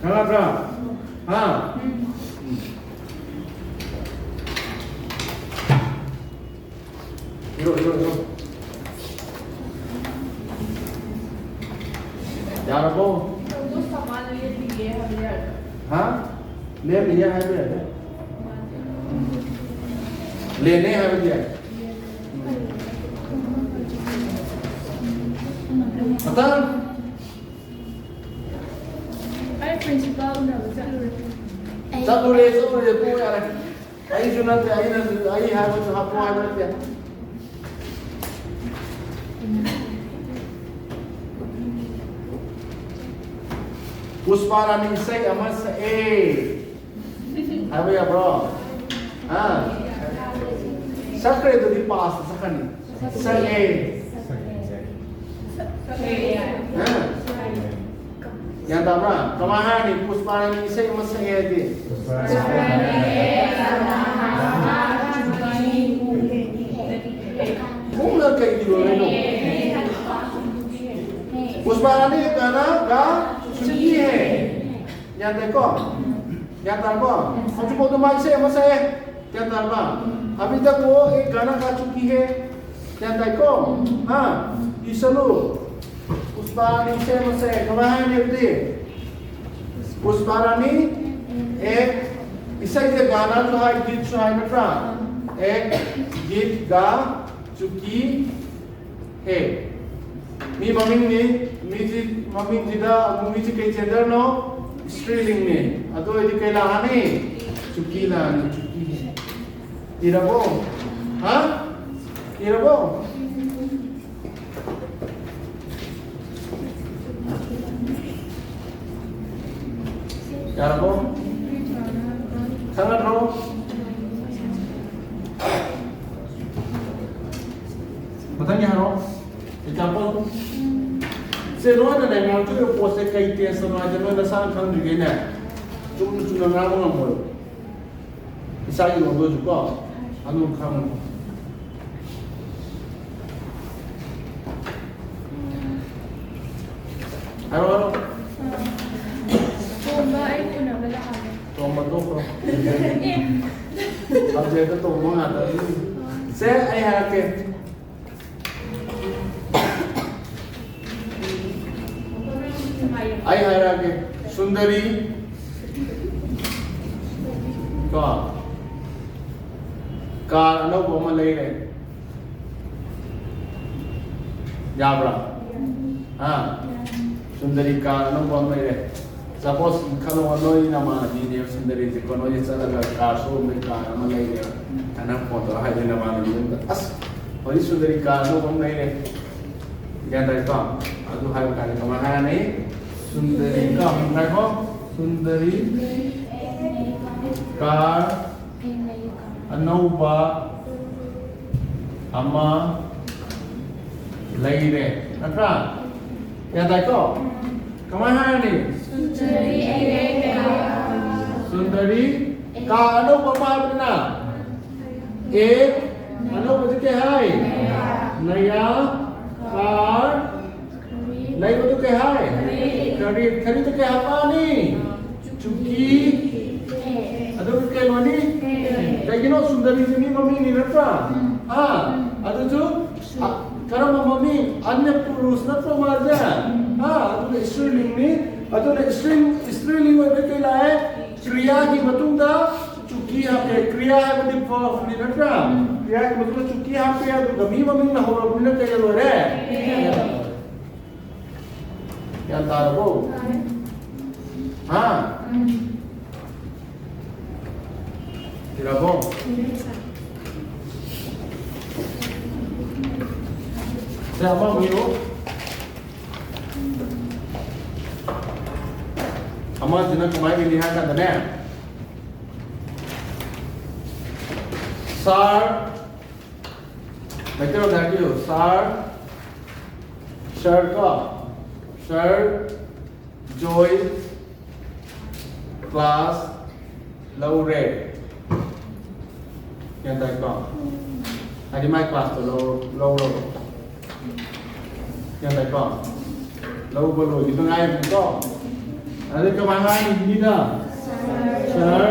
ꯈꯪꯉꯕ꯭ꯔꯥ? ꯍꯥ? ꯏꯔꯣ, ꯏꯔꯣ, ꯏꯔꯣ꯫ ꯌꯥꯔꯕꯣ? ꯍꯥ? ꯂꯦꯝꯃꯤꯌꯦ ꯍꯥꯏꯕ ꯌꯥꯏ꯫ ꯂꯦꯝꯃꯦ ꯍꯥꯏꯕꯗꯤ ꯌꯥꯏ꯫ ꯃꯊꯪ꯫ ꯑꯩ principal ꯎꯅꯕ ꯆꯠꯂꯨꯔꯦ꯫ ꯆꯠꯂꯨꯔꯦ, ꯆꯠꯂꯨꯔꯦ, ꯇꯣꯛꯑꯣ ꯌꯥꯔꯦ꯫ ꯑꯩꯁꯨ ꯅꯠꯇꯦ, ꯑꯩꯅ, ꯑꯩ ꯍꯥꯏꯕꯁꯨ ꯍꯥꯞꯄꯣ ꯍꯥꯏꯕ ꯅꯠꯇꯦ꯫ ꯄꯨꯁꯄꯥ ꯔꯥꯅꯤ ꯏꯁꯩ ꯑꯃ ꯁꯛꯑꯦ ꯍꯥꯏꯕ ꯌꯥꯕ꯭ꯔꯣ? ꯍꯥ? ꯁꯛꯈ꯭ꯔꯦ, ꯑꯗꯨꯗꯤ past ꯁꯛꯈ꯭ꯔꯅꯤ꯫ ꯁꯛꯑꯦ꯫ ꯍꯥ? ꯒ꯭ꯌꯥꯟ ꯇꯥꯕ꯭ꯔꯥ? ꯀꯃꯥꯏ ꯍꯥꯏꯔꯅꯤ? ꯄꯨꯁꯄꯥ ꯔꯥꯅꯤ ꯏꯁꯩ ꯑꯃ ꯁꯛꯑꯦ ꯍꯥꯏꯗꯤ? ꯄꯨꯡꯅ ꯀꯩꯒꯤ ꯂꯣꯏꯔꯤꯅꯣ? ꯄꯨꯁꯄꯥ ꯔꯥꯅꯤ ꯒꯥꯅꯥ ꯒꯥ ꯆꯨꯀꯤ ꯍꯦ꯫ ꯒ꯭ꯌꯥꯟ ꯇꯥꯏꯀꯣ? ꯒ꯭ꯌꯥꯟ ꯇꯥꯔꯕꯣ? ꯍꯧꯖꯤꯛꯐꯥꯎꯗ ꯃꯥ ꯏꯁꯩ ꯑꯃ ꯁꯛꯑꯦ꯫ ꯒ꯭ꯌꯥꯟ ꯇꯥꯔꯕ? अभी तक वो एक गाना गा चुकी है। ꯒ꯭ꯌꯥꯟ ꯇꯥꯏꯀꯣ? ꯍꯥ? ꯏꯁꯜꯂꯨ꯫ ꯄꯨꯁꯄꯥ ꯔꯥꯅꯤ ꯏꯁꯩ ꯑꯃ ꯁꯛꯑꯦ꯫ ꯀꯃꯥꯏ ꯍꯥꯏꯅꯤ ꯑꯗꯨꯗꯤ? ꯄꯨꯁꯄꯥ ꯔꯥꯅꯤ ꯑꯦꯛ ꯏꯁꯩꯁꯦ ꯒꯥꯅꯥꯁꯨ ꯍꯥꯏ, ꯒꯤꯠꯁꯨ ꯍꯥꯏ ꯅꯠꯇ꯭ꯔꯥ? ꯑꯦꯛ ꯒꯤꯠ ꯒꯥ ꯆꯨꯀꯤ ꯍꯦ꯫ ꯃꯤ ꯃꯃꯤꯡꯅꯤ, ꯃꯤꯁꯤ ꯃꯃꯤꯡꯁꯤꯗ ꯑꯃꯨꯛ ꯃꯤꯁꯤ ꯀꯩ genderꯅꯣ? ꯁ꯭ꯇ꯭ꯔꯤꯂꯤꯡꯅꯤ꯫ ꯑꯗꯨ ꯑꯣꯏꯔꯗꯤ ꯀꯩ ꯂꯥꯛꯑꯅꯤ? ꯆꯨꯀꯤ ꯂꯥꯛꯑꯅꯤ, ꯆꯨꯀꯤ ꯍꯦ꯫ ꯏꯔꯕꯣ? ꯍꯥ? ꯏꯔꯕꯣ? ꯌꯥꯔꯕꯣ? ꯈꯪꯉꯗ꯭ꯔꯣ? ꯃꯊꯪꯒꯤ ꯍꯥꯏꯔꯣ꯫ ꯑꯦꯛꯖꯥꯝꯄꯜ꯫ ꯁꯦ, ꯅꯣꯏꯅꯅꯦ ꯉꯥꯡꯊꯣꯛꯏꯕ ꯄꯣꯠꯁꯦ ꯀꯩ ꯇꯦꯁꯇꯅꯣ ꯍꯥꯏꯁꯦ ꯅꯣꯏ ꯅꯁꯥꯅ ꯈꯪꯗ꯭ꯔꯤꯈꯩꯅꯦ ꯆꯨꯝꯅ ꯆꯨꯝꯅ ꯉꯥꯡꯕ ꯉꯝꯃꯣꯏꯕ꯫ ꯏꯁꯥꯒꯤ ꯂꯣꯟꯗ ꯑꯣꯏꯔꯁꯨꯀꯣ, ꯑꯗꯨꯝ ꯈꯪꯉꯣ꯫ ꯍꯥꯏꯔꯣ, ꯍꯥꯏꯔꯣ꯫ ꯇꯣꯝꯕ ꯑꯩ ꯎꯅꯕ ꯂꯥꯛꯑꯒꯦ꯫ ꯇꯣꯝꯕ ꯇꯣꯛꯈ꯭ꯔꯣ꯫ ꯑꯦ꯫ ꯁꯕꯖꯦꯛꯇ ꯇꯣꯝꯕ ꯉꯥꯛꯇꯅꯤ꯫ ꯁꯦ, ꯑꯩ ꯍꯥꯏꯔꯛꯀꯦ꯫ ꯑꯩ ꯍꯥꯏꯔꯛꯑꯒꯦ꯫ ꯁꯨꯟꯗꯔꯤ ꯀꯣ, ꯀꯥꯔ ꯑꯅꯧꯕ ꯑꯃ ꯂꯩꯔꯦ꯫ ꯌꯥꯕ꯭ꯔꯥ? ꯍꯥ? ꯁꯨꯟꯗꯔꯤ ꯀꯥꯔ ꯑꯅꯧꯕ ꯑꯃ ꯂꯩꯔꯦ꯫ ꯁꯄꯣꯁ, ꯈꯜꯂꯣ, ꯅꯣꯏ ꯅꯃꯥꯟꯅꯕꯤꯅꯦꯕ ꯁꯨꯟꯗꯔꯤꯁꯦꯀꯣ, ꯅꯣꯏꯁꯦ ꯆꯠꯂꯒ ꯀꯥꯔ ꯁꯣꯔꯨꯝꯗ ꯀꯥꯔ ꯑꯃ ꯂꯩꯔꯦꯕ꯫ ꯅꯪ ꯐꯣꯟ ꯇꯧꯔ ꯍꯥꯏꯗꯣꯏ ꯅꯃꯥꯟꯅꯕꯤꯗꯨꯗ, "ꯑꯁ, ꯍꯧꯖꯤꯛ ꯁꯨꯟꯗꯔꯤ ꯀꯥꯔ ꯑꯅꯧꯕ ꯑꯃ ꯂꯩꯔꯦ꯫" ꯒ꯭ꯌꯥꯟ ꯇꯥꯏꯀꯣ? ꯑꯗꯨ ꯍꯥꯏꯕ ꯀꯥꯟꯗ ꯀꯃꯥꯏꯅ ꯍꯥꯏꯔꯅꯤ? ꯁꯨꯟꯗꯔꯤ ꯀꯣ, ꯉꯥꯏꯈꯣ꯫ ꯁꯨꯟꯗꯔꯤ ꯀꯥꯔ ꯑꯅꯧꯕ ꯑꯃ ꯂꯩꯔꯦ, ꯅꯠꯇ꯭ꯔꯥ? ꯒ꯭ꯌꯥꯟ ꯇꯥꯏꯀꯣ? ꯀꯃꯥꯏꯅ ꯍꯥꯏꯔꯅꯤ? ꯁꯨꯟꯗꯔꯤ ꯀꯥꯔ ꯑꯅꯧꯕ ꯑꯃ ꯍꯥꯏꯕꯅꯤꯅ, ꯑꯦ, ꯑꯅꯧꯕꯁꯤ ꯀꯩ ꯍꯥꯏ? ꯅꯌꯥ ꯀꯥꯔ꯫ ꯂꯩꯕꯗꯨ ꯀꯩ ꯍꯥꯏ? ꯈꯔꯤꯗ꯫ ꯈꯔꯤꯗ ꯀꯩ ꯍꯥꯞꯄꯛꯑꯅꯤ? ꯆꯨꯀꯤ꯫ ꯑꯗꯨꯒ ꯀꯩꯅꯣꯅꯤ? ꯀꯩꯒꯤꯅꯣ? ꯁꯨꯟꯗꯔꯤꯁꯦ ꯃꯤ ꯃꯃꯤꯡꯅꯤ ꯅꯠꯇ꯭ꯔꯥ? ꯍꯥ? ꯑꯗꯨꯁꯨ, ꯑ, ꯀꯔꯝꯕ ꯃꯃꯤꯡ? ꯑꯟꯌ ꯄꯨꯔꯨꯁ ꯅꯠꯇ꯭ꯔꯣ ꯃꯥꯁꯦ? ꯍꯥ? ꯑꯗꯨꯅ ꯏꯁꯇ꯭ꯔꯤꯂꯤꯡꯅꯤ꯫ ꯑꯗꯨꯅ ꯏꯁꯇ꯭ꯔꯤ-, ꯏꯁꯇ꯭ꯔꯤꯂꯤꯡ ꯑꯣꯏꯕ ꯀꯩ ꯂꯥꯛꯑꯦ? ꯀ꯭ꯔꯤꯌꯥꯒꯤ ꯃꯇꯨꯡꯗ ꯆꯨꯀꯤ ꯍꯥꯞꯄꯦ꯫ ꯀ꯭ꯔꯤꯌꯥ ꯍꯥꯏꯕꯗꯤ verb ꯅꯤ ꯅꯠꯇ꯭ꯔꯥ? ꯀ꯭ꯔꯤꯌꯥꯒꯤ ꯃꯇꯨꯡꯗ ꯆꯨꯀꯤ ꯍꯥꯞꯄꯦ, ꯑꯗꯨꯒ ꯃꯤ ꯃꯃꯤꯡꯅ ꯍꯧꯔꯕꯅꯤꯅ ꯀꯩꯗ ꯂꯣꯏꯔꯦ? ꯒ꯭ꯌꯥꯟ ꯇꯥꯔꯕꯣ? ꯍꯥ? ꯏꯔꯕꯣ? ꯁꯦ, ꯑꯃ ꯑꯃꯨꯛ ꯏꯔꯣ꯫ ꯑꯃꯁꯤꯅ ꯀꯃꯥꯏꯅ ꯏꯅꯤ ꯍꯥꯏ ꯀꯥꯟꯗꯅꯦ, Sir, ꯃꯩꯇꯩꯂꯣꯟꯗ ꯍꯥꯏꯕꯤꯌꯨ, sir, sir ꯀꯣ, sir ꯖꯣꯏ class ꯂꯧꯔꯦ꯫ ꯒ꯭ꯌꯥꯟ ꯇꯥꯏꯀꯣ? ꯍꯥꯏꯗꯤ ꯃꯥꯏ class ꯇꯣ ꯂꯧꯔꯣ, ꯂꯧꯔꯣ꯫ ꯒ꯭ꯌꯥꯟ ꯇꯥꯏꯀꯣ? ꯂꯧꯕ ꯂꯣꯏꯈꯤꯗ ꯉꯥꯏꯔꯤꯕꯅꯤꯀꯣ? ꯑꯗꯩ ꯀꯃꯥꯏꯅ ꯍꯥꯏꯅꯤ ꯍꯤꯟꯗꯤꯗ? Sir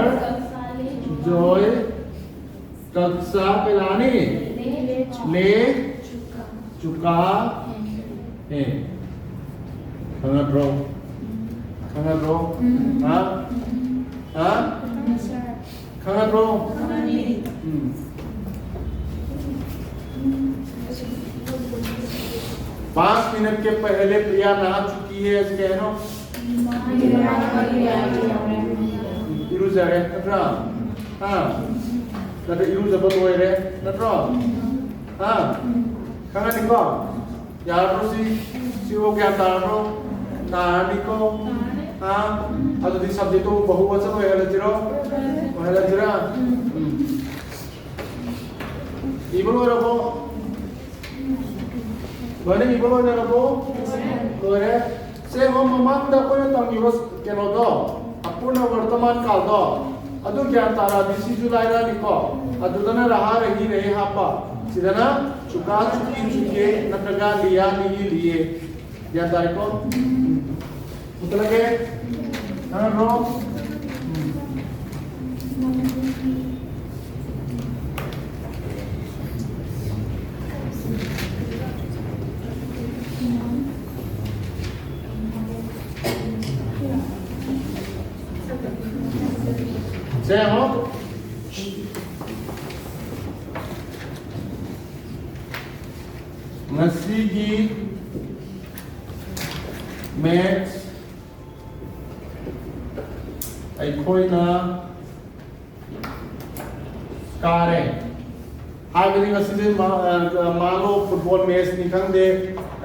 ꯖꯣꯏ ꯀꯛꯁꯥ ꯀꯩꯂꯥꯅꯤ ꯂꯦ ꯆꯨꯀꯥ ꯍꯦ꯫ ꯈꯪꯅꯗ꯭ꯔꯣ? ꯈꯪꯅꯗ꯭ꯔꯣ? ꯍꯥ? ꯍꯥ? ꯈꯪꯅꯗ꯭ꯔꯣ? ꯎꯝ꯫ पाँच मिनट के पहले प्रिया नहा चुकी है, ऐसे कह रहा हूँ। ꯏꯔꯨꯖꯔꯦ ꯅꯠꯇ꯭ꯔꯥ? ꯍꯥ? ꯅꯠꯇ꯭ꯔ ꯏꯔꯨꯖꯕ ꯂꯣꯏꯔꯦ ꯅꯠꯇ꯭ꯔꯣ? ꯍꯥ? ꯈꯪꯉꯅꯤꯀꯣ? ꯌꯥꯔꯕ꯭ꯔꯣ ꯁꯤ? ꯁꯤꯕꯨ ꯒ꯭ꯌꯥꯟ ꯇꯥꯔꯕ꯭ꯔꯣ? ꯇꯥꯔꯅꯤꯀꯣ? ꯍꯥ? ꯑꯗꯨꯗꯤ subject ꯇꯨ ꯕꯍꯨꯕꯆꯟ ꯑꯣꯏꯍꯜꯂꯁꯤꯔꯣ? ꯑꯣꯏꯍꯜꯂꯁꯤꯔꯥ? ꯎꯝ꯫ ꯏꯕ ꯂꯣꯏꯔꯕꯣ? ꯂꯣꯏꯅ ꯏꯕ ꯂꯣꯏꯅꯔꯕꯣ? ꯂꯣꯏꯔꯦ꯫ ꯁꯦ, ꯃꯃꯥꯡꯗ ꯑꯩꯈꯣꯏꯅ ꯇꯝꯈꯤꯕ ꯀꯩꯅꯣꯗꯣ, ꯑꯄꯨꯔꯅ ꯋꯔꯇꯃꯥꯟ ꯀꯥꯜꯗꯣ, ꯑꯗꯨ ꯒ꯭ꯌꯥꯟ ꯇꯥꯔꯛꯑꯗꯤ ꯁꯤꯁꯨ ꯂꯥꯏꯔꯛꯑꯅꯤꯀꯣ꯫ ꯑꯗꯨꯗꯅ ꯔꯍꯥ ꯔꯍꯤ ꯔꯍꯦ ꯍꯥꯞꯄ, ꯁꯤꯗꯅ ꯆꯨꯀꯥ ꯆꯨꯀꯤ ꯆꯨꯀꯦ ꯅꯠꯇ꯭ꯔꯒ ꯂꯤꯌꯥ ꯂꯤꯌꯤ ꯂꯤꯌꯦ꯫ ꯒ꯭ꯌꯥꯟ ꯇꯥꯔꯦꯀꯣ? ꯄꯨꯊꯣꯛꯂꯒꯦ꯫ ꯈꯪꯉꯗ꯭ꯔꯣ? ꯁꯦ ꯌꯦꯡꯉꯣ꯫ ꯉꯁꯤꯒꯤ match ꯑꯩꯈꯣꯏꯅ ꯀꯥꯔꯦ꯫ ꯍꯥꯏꯕꯗꯤ ꯉꯁꯤꯁꯦ ꯃꯥ-, ꯑ, ꯃꯥꯂꯣ football match ꯅꯤ ꯈꯪꯗꯦ,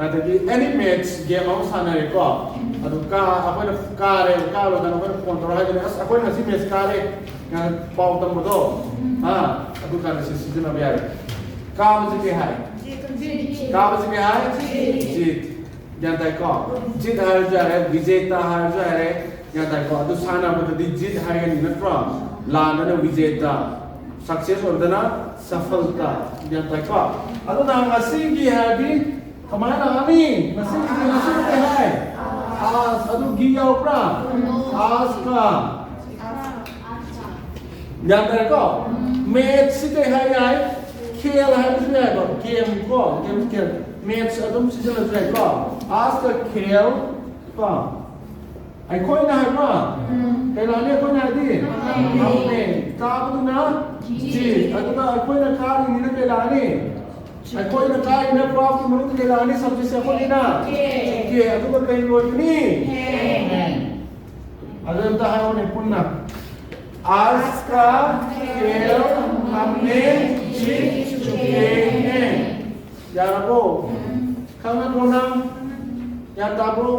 ꯑꯗꯒꯤ any match game ꯑꯃ ꯁꯥꯟꯅꯔꯦꯀꯣ꯫ ꯑꯗꯨ ꯀꯥ ꯑꯩꯈꯣꯏꯅ ꯀꯥꯔꯦ, ꯀꯥꯔꯨꯔꯀꯥꯟꯗ ꯑꯩꯈꯣꯏꯅ ꯐꯣꯟ ꯇꯧꯔꯒ ꯍꯥꯏꯗꯣꯏꯅꯦ, "ꯑꯁ, ꯑꯩꯈꯣꯏ ꯉꯁꯤ ꯃꯦꯠꯁ ꯀꯥꯔꯦ", ꯀꯥꯏꯅ ꯄꯥꯎ ꯇꯝꯕꯗꯣ꯫ ꯑꯥ, ꯑꯗꯨ ꯀꯥꯟꯗ ꯁꯤ ꯁꯤꯖꯤꯟꯅꯕ ꯌꯥꯔꯦ꯫ ꯀꯥꯕꯁꯤ ꯀꯩ ꯍꯥꯏ? ꯀꯥꯕꯁꯤ ꯀꯩ ꯍꯥꯏ? ꯖꯤꯠ꯫ ꯒ꯭ꯌꯥꯟ ꯇꯥꯏꯀꯣ? ꯖꯤꯠ ꯍꯥꯏꯔꯁꯨ ꯌꯥꯔꯦ, ꯕꯤꯖꯦꯇꯥ ꯍꯥꯏꯔꯁꯨ ꯌꯥꯔꯦ꯫ ꯒ꯭ꯌꯥꯟ ꯇꯥꯏꯀꯣ? ꯑꯗꯨ ꯁꯥꯟꯅꯕꯗꯗꯤ ꯖꯤꯠ ꯍꯥꯏꯒꯅꯤ ꯅꯠꯇ꯭ꯔꯣ? ꯂꯥꯟꯗꯅ ꯕꯤꯖꯦꯇꯥ, ꯁꯛꯁꯦꯁ ꯑꯣꯏꯕꯗꯅ ꯁꯐꯜꯇꯥ꯫ ꯒ꯭ꯌꯥꯟ ꯇꯥꯏꯀꯣ? ꯑꯗꯨꯅ ꯉꯁꯤꯒꯤ ꯍꯥꯏꯔꯗꯤ ꯀꯃꯥꯏꯅ ꯂꯥꯛꯑꯅꯤ? ꯉꯁꯤꯒꯤ, ꯉꯁꯤꯒꯤ ꯀꯩ ꯍꯥꯏ? ꯑꯥꯁ꯫ ꯑꯗꯨ ꯒꯤ ꯌꯥꯎꯕ꯭ꯔꯥ? ꯑꯥꯁ ꯀ꯫ ꯒ꯭ꯌꯥꯟ ꯇꯥꯔꯦꯀꯣ? ꯃꯦꯠꯁꯁꯤ ꯀꯩ ꯍꯥꯏ ꯌꯥꯏ? ꯈꯦꯜ ꯍꯥꯏꯕꯁꯨ ꯌꯥꯏꯕ, ꯒꯦꯝ ꯀꯣ, ꯒꯦꯝ, ꯈꯦꯜ꯫ ꯃꯦꯠꯁ ꯑꯗꯨꯝ ꯁꯤꯖꯤꯟꯅꯁꯨ ꯌꯥꯏꯀꯣ꯫ ꯑꯥꯁ ꯀ ꯈꯦꯜ ꯀꯣ꯫ ꯑꯩꯈꯣꯏꯅ ꯍꯥꯏꯕ꯭ꯔꯣ? ꯀꯩ ꯂꯥꯛꯑꯅꯤ ꯑꯩꯈꯣꯏꯅ ꯍꯥꯏꯗꯤ? ꯍꯝꯃꯦ꯫ ꯀꯥꯕꯗꯨꯅ ꯖꯤ꯫ ꯑꯗꯨꯒ ꯑꯩꯈꯣꯏꯅ ꯀꯥꯔꯤꯅꯤꯅ ꯀꯩ ꯂꯥꯛꯑꯅꯤ? ꯑꯩꯈꯣꯏꯅ ꯀꯥꯔꯤꯅ ꯀ꯭ꯔꯥꯐꯀꯤ ꯃꯅꯨꯡꯗ ꯀꯩ ꯂꯥꯛꯑꯅꯤ? ꯁꯕꯖꯦꯛꯁꯦ ꯑꯩꯈꯣꯏꯅꯤꯅ ꯖꯤ ꯀꯦ꯫ ꯑꯗꯨꯒ ꯀꯩ ꯂꯣꯏꯒꯅꯤ? ꯑꯗꯨ ꯑꯝꯇ ꯍꯥꯏꯔꯣꯅꯦ ꯄꯨꯟꯅ꯫ ꯑꯥꯁ ꯀ ꯈꯦꯜ ꯍꯝꯃꯦ ꯖꯤꯠ ꯆꯨꯀꯦ ꯍꯦꯡ꯫ ꯌꯥꯔꯕꯣ? ꯈꯪꯉꯕꯣ ꯅꯪ? ꯒ꯭ꯌꯥꯟ ꯇꯥꯕ꯭ꯔꯣ?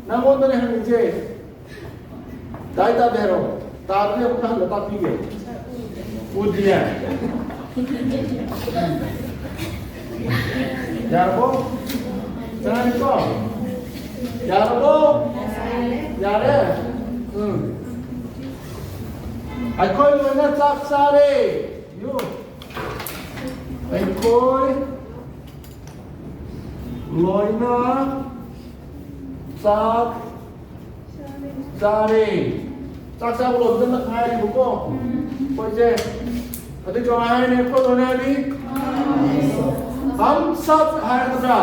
ꯅꯪꯉꯣꯟꯗꯅꯦ ꯍꯪꯉꯤꯁꯦ꯫ ꯇꯥꯏ ꯇꯥꯗꯦ ꯍꯥꯏꯔꯣ? ꯇꯥꯔꯗꯤ ꯑꯃꯨꯛꯀ ꯍꯜꯂ ꯇꯥꯛꯄꯤꯒꯦ꯫ ꯎꯗꯤꯌꯦ꯫ ꯌꯥꯔꯕꯣ? ꯆꯪꯉꯛꯏꯀꯣ? ꯌꯥꯔꯕꯣ? ꯌꯥꯔꯦ? ꯎꯝ꯫ ꯑꯩꯈꯣꯏ ꯂꯣꯏꯅ ꯆꯥꯛ ꯆꯥꯔꯦ꯫ ꯌꯨ꯫ ꯑꯩꯈꯣꯏ ꯂꯣꯏꯅ ꯆꯥꯛ ꯆꯥꯔꯦ꯫ ꯆꯥꯛ ꯆꯥꯕ ꯂꯣꯏꯕꯗ ꯉꯥꯏꯔꯤꯕꯀꯣ꯫ ꯑꯩꯈꯣꯏꯁꯦ ꯑꯗꯨ ꯀꯃꯥꯏ ꯍꯥꯏꯅꯤ? ꯑꯩꯈꯣꯏ ꯂꯣꯏꯅ ꯍꯥꯏꯗꯤ ꯍꯝ ꯁꯕ ꯍꯥꯏꯒꯗ꯭ꯔꯥ?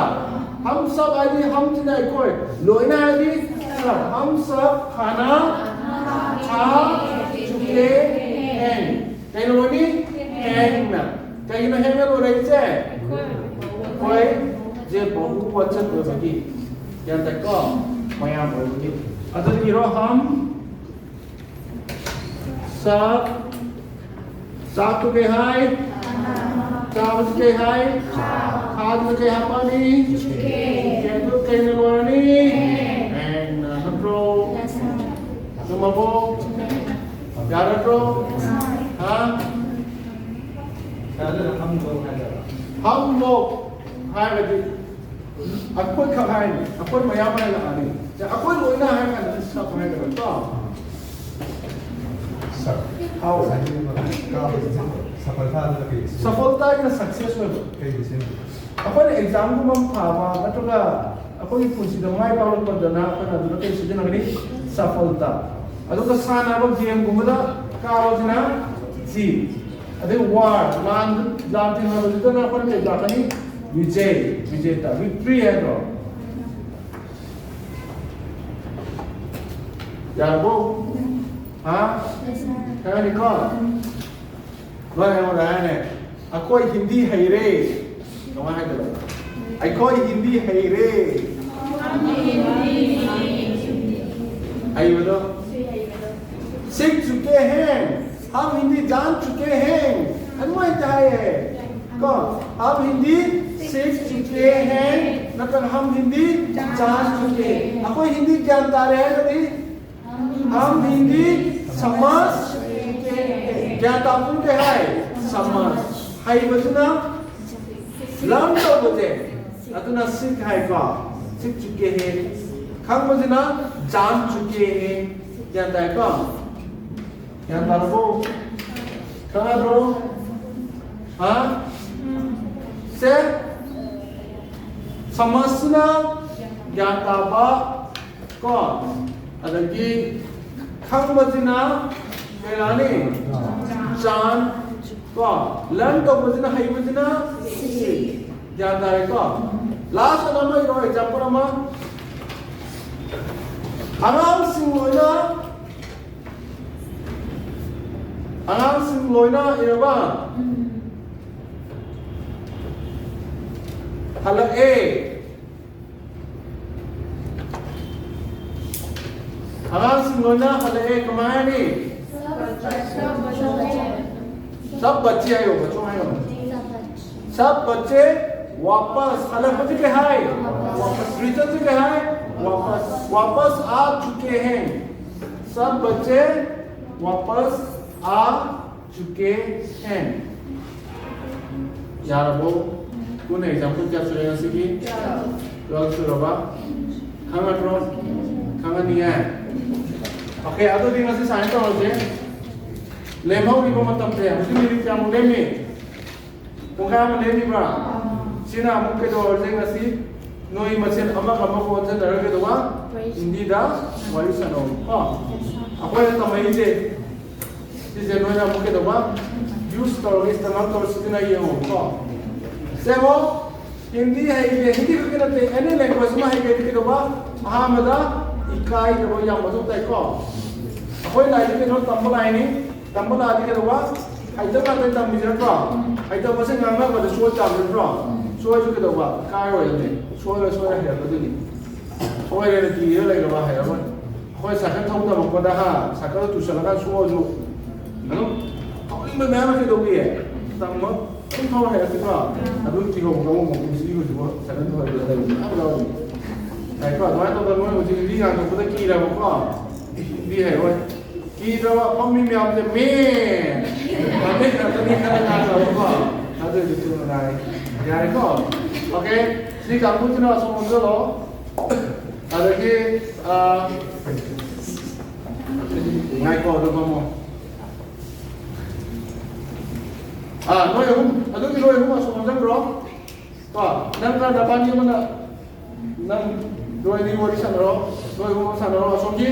ꯍꯝ ꯁꯕ ꯍꯥꯏꯗꯤ ꯍꯝꯁꯤꯅ ꯑꯩꯈꯣꯏ, ꯂꯣꯏꯅ ꯍꯥꯏꯗꯤ ꯁꯕ꯫ ꯍꯝ ꯁꯕ ꯈꯥꯅꯥ ꯈꯥ ꯆꯨꯀꯦ ꯍꯦꯡ꯫ ꯀꯩꯅꯣꯅꯤ? ꯍꯦꯡꯅ꯫ ꯀꯩꯒꯤꯅꯣ ꯍꯦꯡꯅ ꯂꯣꯏꯔꯛꯏꯁꯦ? ꯑꯩꯈꯣꯏꯁꯦ ꯕꯍꯨ ꯋꯆꯟ ꯑꯣꯏꯕꯒꯤ꯫ ꯒ꯭ꯌꯥꯟ ꯇꯥꯏꯀꯣ? ꯃꯌꯥꯝ ꯑꯣꯏꯕꯒꯤ꯫ ꯑꯗꯨꯗꯤ ꯏꯔꯣ ꯍꯝ ꯁꯕ꯫ ꯆꯥꯛꯇꯨ ꯀꯩ ꯍꯥꯏ? ꯆꯥꯕꯁꯨ ꯀꯩ ꯍꯥꯏ? ꯈꯥꯗꯨꯅ ꯀꯩ ꯍꯥꯞꯄꯛꯑꯅꯤ? ꯀꯦꯟꯗꯨ ꯀꯩꯅ ꯂꯣꯏꯔꯅꯤ? ꯍꯦꯡꯅ꯫ ꯆꯨꯝꯃꯕꯣ? ꯌꯥꯔꯗ꯭ꯔꯣ? ꯍꯥ? ꯍꯝ ꯂꯣꯒ ꯍꯥꯏꯔꯒꯗꯤ ꯑꯩꯈꯣꯏ ꯈꯛ ꯍꯥꯏꯅꯤ, ꯑꯩꯈꯣꯏ ꯃꯌꯥꯝ ꯍꯥꯏꯔꯛꯑꯅꯤ꯫ ꯑꯩꯈꯣꯏ ꯂꯣꯏꯅ ꯍꯥꯏꯔꯀꯥꯟꯗꯗꯤ ꯁꯛ ꯍꯥꯏꯒꯗꯕ ꯅꯠꯇ꯭ꯔꯣ? ꯁꯛ꯫ ꯍꯥꯎ꯫ ꯁꯐꯜꯇꯥꯗꯨꯅ ꯀꯩ? ꯁꯐꯜꯇꯥꯒꯤꯅ ꯁꯛꯁꯦꯁ ꯑꯣꯏꯕ꯫ ꯀꯩꯒꯤ ꯁꯦꯝꯕ? ꯑꯩꯈꯣꯏꯅ ꯑꯦꯛꯖꯥꯝꯒꯨꯝꯕ ꯑꯃ ꯊꯥꯕ ꯅꯠꯇ꯭ꯔꯒ ꯑꯩꯈꯣꯏꯒꯤ ꯄꯨꯟꯁꯤꯗ ꯃꯥꯏ ꯄꯥꯛꯂꯛꯄꯗꯅ ꯑꯩꯈꯣꯏꯅ ꯑꯗꯨꯗ ꯀꯩ ꯁꯤꯖꯤꯟꯅꯒꯅꯤ? ꯁꯐꯜꯇꯥ꯫ ꯑꯗꯨꯒ ꯁꯥꯟꯅꯕ ꯒꯦꯝꯒꯨꯝꯕꯗ ꯀꯥꯕꯁꯤꯅ ꯖꯤꯠ꯫ ꯑꯗꯩ ꯋꯥꯔ, ꯂꯥꯟ, ꯂꯥꯟ ꯊꯦꯡꯅꯕꯁꯤꯗꯅ ꯑꯩꯈꯣꯏꯅ ꯀꯩ ꯂꯥꯛꯀꯅꯤ? ꯕꯤꯖꯩ꯫ ꯕꯤꯖꯦꯇꯥ, ꯚꯤꯛꯇ꯭ꯔꯤ ꯍꯥꯏꯗ꯭ꯔꯣ? ꯌꯥꯔꯕꯣ? ꯍꯥ? ꯈꯪꯉꯅꯤꯀꯣ? ꯅꯣꯏ ꯑꯩꯉꯣꯟꯗ ꯍꯥꯏꯅꯦ, "ꯑꯩꯈꯣꯏ ꯍꯤꯟꯗꯤ ꯍꯩꯔꯦ"꯫ ꯀꯃꯥꯏꯅ ꯍꯥꯏꯗꯣꯏꯕ? "ꯑꯩꯈꯣꯏ ꯍꯤꯟꯗꯤ ꯍꯩꯔꯦ"꯫ ꯍꯩꯕꯗꯣ? "सीख चुके हैं, हम हिंदी जान चुके हैं"꯫ ꯑꯗꯨꯃꯥꯏꯅ ꯍꯥꯏꯌꯦ꯫ ꯀꯣ? "हम हिंदी सीख चुके हैं" ꯅꯠꯇ꯭ꯔꯒ "हम हिंदी जान चुके हैं"꯫ ꯑꯩꯈꯣꯏ ꯍꯤꯟꯗꯤ ꯒ꯭ꯌꯥꯟ ꯇꯥꯔꯦ ꯍꯥꯏꯔꯒꯗꯤ "हम हिंदी समझ चुके हैं"꯫ ꯒ꯭ꯌꯥꯟ ꯇꯥꯕꯗꯨꯅ ꯀꯩ ꯍꯥꯏ? समझ꯫ ꯍꯩꯕꯗꯨꯅ learn ꯇꯧꯕꯁꯦ, ꯑꯗꯨꯅ सीख ꯍꯥꯏꯀꯣ꯫ सीख चुके हैं꯫ ꯈꯪꯕꯁꯤꯅ जान चुके हैं꯫ ꯒ꯭ꯌꯥꯟ ꯇꯥꯏꯀꯣ? ꯒ꯭ꯌꯥꯟ ꯇꯥꯔꯕꯣ? ꯈꯪꯉꯗ꯭ꯔꯣ? ꯍꯥ? ꯁꯦ, समझꯁꯤꯅ ꯒ꯭ꯌꯥꯟ ꯇꯥꯕ ꯀꯣ, ꯑꯗꯒꯤ ꯈꯪꯕꯁꯤꯅ ꯀꯩ ꯂꯥꯛꯑꯅꯤ? जान ꯀꯣ꯫ Learn ꯇꯧꯕꯁꯤꯅ, ꯍꯩꯕꯁꯤꯅ सीख꯫ ꯒ꯭ꯌꯥꯟ ꯇꯥꯔꯦꯀꯣ? Last ꯑꯃ ꯏꯔꯣ, example ꯑꯃ꯫ ꯑꯉꯥꯡꯁꯤꯡ ꯂꯣꯏꯅ, ꯑꯉꯥꯡꯁꯤꯡ ꯂꯣꯏꯅ ꯏꯔꯕ? ꯍꯜꯂꯛꯑꯦ꯫ ꯑꯉꯥꯡꯁꯤꯡ ꯂꯣꯏꯅ ꯍꯜꯂꯛꯑꯦ꯫ ꯀꯃꯥꯏ ꯍꯥꯏꯅꯤ? सब बच्चे ꯍꯥꯏꯌꯣ, बच्चों ꯍꯥꯏꯌꯣ꯫ सब बच्चे वापस, ꯍꯜꯂꯛꯄꯁꯤ ꯀꯩ ꯍꯥꯏ? वापस। Returnꯁꯤ ꯀꯩ ꯍꯥꯏ? वापस वापस आ चुके हैं। सब बच्चे वापस आ चुके हैं। ꯌꯥꯔꯕꯣ? ꯄꯨꯟꯅ ꯑꯦꯛꯖꯥꯝꯄꯜ ꯀꯌꯥ ꯁꯨꯔꯦ ꯉꯁꯤꯒꯤ? ꯇꯨꯋꯦꯜꯐ ꯁꯨꯔꯕ? ꯈꯪꯉꯗ꯭ꯔꯣ? ꯈꯪꯉꯅꯤꯌꯦ꯫ ꯑꯣꯀꯦ, ꯑꯗꯨꯗꯤ ꯉꯁꯤ ꯁꯨꯃꯥꯏꯅ ꯇꯧꯔꯁꯦ꯫ ꯂꯦꯝꯍꯧꯔꯤꯕ ꯃꯇꯝꯁꯦ ꯍꯧꯖꯤꯛ ꯃꯤꯅꯤꯠ ꯀꯌꯥꯃꯨꯛ ꯂꯦꯝꯃꯤ? ꯄꯨꯡꯈꯥꯏ ꯑꯃ ꯂꯦꯝꯃꯤꯕ꯭ꯔꯥ? ꯁꯤꯅ ꯑꯃꯨꯛ ꯀꯩꯗꯧꯔꯁꯦ ꯉꯁꯤ? ꯅꯣꯏ ꯃꯁꯦꯟ ꯑꯃꯒ ꯑꯃꯒ ꯑꯣꯟꯁꯤꯟꯅꯔꯒ ꯀꯩꯗꯧꯕ? ꯋꯥꯔꯤ ꯍꯤꯟꯗꯤꯗ ꯋꯥꯔꯤ ꯁꯥꯟꯅꯧ ꯀꯣ꯫ ꯑꯩꯈꯣꯏꯅ ꯇꯝꯃꯛꯏꯁꯦ ꯁꯤꯁꯦ ꯅꯣꯏꯅ ꯑꯃꯨꯛ ꯀꯩꯗꯧꯕ? ꯌꯨꯁ ꯇꯧꯔꯒ, ꯏꯁꯇꯦꯃꯥꯜ ꯇꯧꯔ ꯁꯤꯖꯤꯟꯅ ꯌꯦꯡꯉꯣ ꯀꯣ꯫ ꯁꯦꯕꯣ, ꯍꯤꯟꯗꯤ ꯍꯩꯒꯦ, ꯍꯤꯟꯗꯤ ꯈꯛꯇ ꯅꯠꯇꯦ, ꯑꯦꯅꯤ ꯂꯦꯡꯒ꯭ꯋꯦꯖ ꯑꯃ ꯍꯩꯒꯦꯗꯤ ꯀꯩꯗꯧꯕ? ꯑꯍꯥꯟꯕꯗ ꯏꯀꯥꯏꯗꯕ ꯌꯥꯝ ꯃꯊꯧ ꯇꯥꯏꯀꯣ꯫ ꯑꯩꯈꯣꯏ ꯂꯥꯏꯔꯤꯛ ꯀꯩꯅꯣ ꯇꯝꯕ ꯂꯥꯛꯏꯅꯤ, ꯇꯝꯕ ꯂꯥꯛꯑꯗꯤ ꯀꯩꯗꯧꯕ? ꯍꯩꯇꯕ ꯉꯥꯛꯇ ꯇꯝꯃꯤꯁꯦ ꯅꯠꯇ꯭ꯔꯣ? ꯍꯩꯇꯕꯁꯦ ꯉꯥꯡꯅꯕꯗ ꯁꯣꯏ ꯇꯥꯕ ꯅꯠꯇ꯭ꯔꯣ? ꯁꯣꯏꯁꯨ ꯀꯩꯗꯧꯕ? ꯏꯀꯥꯏꯔꯣꯏꯗꯕꯅꯤ꯫ ꯁꯣꯏꯔ ꯁꯣꯏꯔ ꯍꯩꯔꯛꯀꯗꯣꯏꯅꯤ꯫ ꯁꯣꯏꯔꯦꯅ ꯀꯤꯔ ꯂꯩꯔꯕ ꯍꯩꯔꯔꯣꯏ꯫ ꯑꯩꯈꯣꯏ ꯁꯥꯏꯀꯜ ꯊꯧ ꯇꯝꯃꯛꯄꯗ ꯍꯥ, ꯁꯥꯏꯀꯜꯗ ꯇꯨꯁꯜꯂꯀꯥꯟ ꯁꯣꯛꯑꯁꯨ ꯑꯗꯨꯝ ꯊꯧꯅꯤꯡꯕ ꯃꯌꯥꯝ ꯑꯃ ꯀꯩꯗꯧꯕꯤ? ꯇꯝꯃ ꯑꯗꯨꯝ ꯊꯧꯔ ꯍꯩꯔꯛꯈꯤꯗ꯭ꯔꯣ? ꯑꯗꯨꯝ ꯀꯤꯍꯧꯕ ꯀꯥꯡꯕꯨ ꯃꯄꯨꯟꯁꯤ ꯍꯧꯖꯤꯛꯐꯥꯎ ꯁꯥꯏꯀꯜ ꯊꯧꯔ ꯂꯩꯕ ꯃꯌꯥꯝ ꯌꯥꯎꯔꯤ꯫ ꯍꯥꯏꯀꯣ? ꯑꯗꯨꯃꯥꯏꯅ ꯇꯧꯗꯅ ꯅꯣꯏ ꯍꯧꯖꯤꯛ ꯍꯤꯟꯗꯤ ꯉꯥꯡꯊꯣꯛꯄꯗ ꯀꯤꯔꯕꯀꯣ? ꯍꯤꯟꯗꯤ ꯍꯩꯔꯣꯏ꯫ ꯀꯤꯗ꯭ꯔꯕ ꯐꯝꯃꯤ ꯃꯌꯥꯝꯁꯦ ꯃꯦ ꯃꯃꯤꯠ ꯉꯥꯛꯇꯅꯤ ꯈꯔ ꯉꯥꯡꯅꯕꯀꯣ꯫ ꯑꯗꯨꯏꯗꯨꯁꯨ ꯅꯨꯡꯉꯥꯏ꯫ ꯌꯥꯔꯦꯀꯣ? ꯑꯣꯀꯦ꯫ ꯁꯤ ꯀꯥꯡꯕꯨꯁꯤꯅ ꯑꯁꯣꯝ ꯑꯣꯟꯁꯤꯜꯂꯣ꯫ ꯑꯗꯒꯤ ꯑꯥ, ꯉꯥꯏꯈꯣ, ꯑꯗꯨ ꯐꯝꯃꯣ꯫ ꯑꯥ, ꯅꯣꯏ ꯑꯍꯨꯝ, ꯑꯗꯨꯒꯤ ꯅꯣꯏ ꯑꯍꯨꯝ ꯑꯁꯣꯝ ꯑꯣꯟꯁꯤꯟꯈ꯭ꯔꯣ꯫ ꯀꯣ, ꯅꯪ ꯈꯔ ꯅꯕꯥꯅꯤ ꯑꯃꯅ, ꯅꯪ ꯅꯣꯏ ꯑꯅꯤ ꯋꯥꯔꯤ ꯁꯥꯟꯅꯔꯣ, ꯅꯣꯏ ꯑꯍꯨꯝ ꯑꯃ ꯁꯥꯟꯅꯔꯣ ꯑꯁꯣꯝꯒꯤ꯫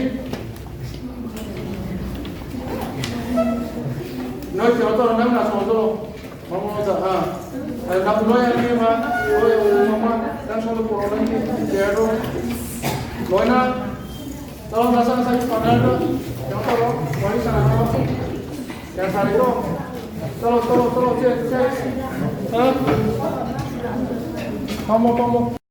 ꯅꯣꯏ ꯀꯩꯅꯣ ꯇꯧꯔꯣ, ꯅꯪꯅ ꯑꯁꯣꯝ ꯇꯧꯔꯣ꯫ ꯃꯉꯣꯟꯗ, ꯑꯥ꯫ ꯑ, ꯅꯪ ꯅꯣꯏ ꯑꯅꯤ ꯑꯃ, ꯅꯣꯏ ꯑꯍꯨꯝ ꯑꯃ, ꯅꯪ ꯁꯣꯝꯗ ꯄꯨꯔꯛꯑꯣ, ꯅꯪꯒꯤ ꯆꯦꯌꯔꯗꯣ꯫ ꯂꯣꯏꯅ ꯆꯠꯂꯣ, ꯅꯁꯥ ꯅꯁꯥꯒꯤ ꯄꯥꯔꯠꯅꯔꯗ ꯀꯩꯅꯣ ꯇꯧꯔꯣ, ꯋꯥꯔꯤ ꯁꯥꯟꯅꯔꯣ꯫ ꯒ꯭ꯌꯥꯟ ꯇꯥꯔꯦꯀꯣ? ꯆꯠꯂꯣ, ꯆꯠꯂꯣ, ꯆꯠꯂꯣ, ꯆꯦ, ꯆꯦ꯫ ꯑ? ꯐꯝꯃꯣ, ꯐꯝꯃꯣ꯫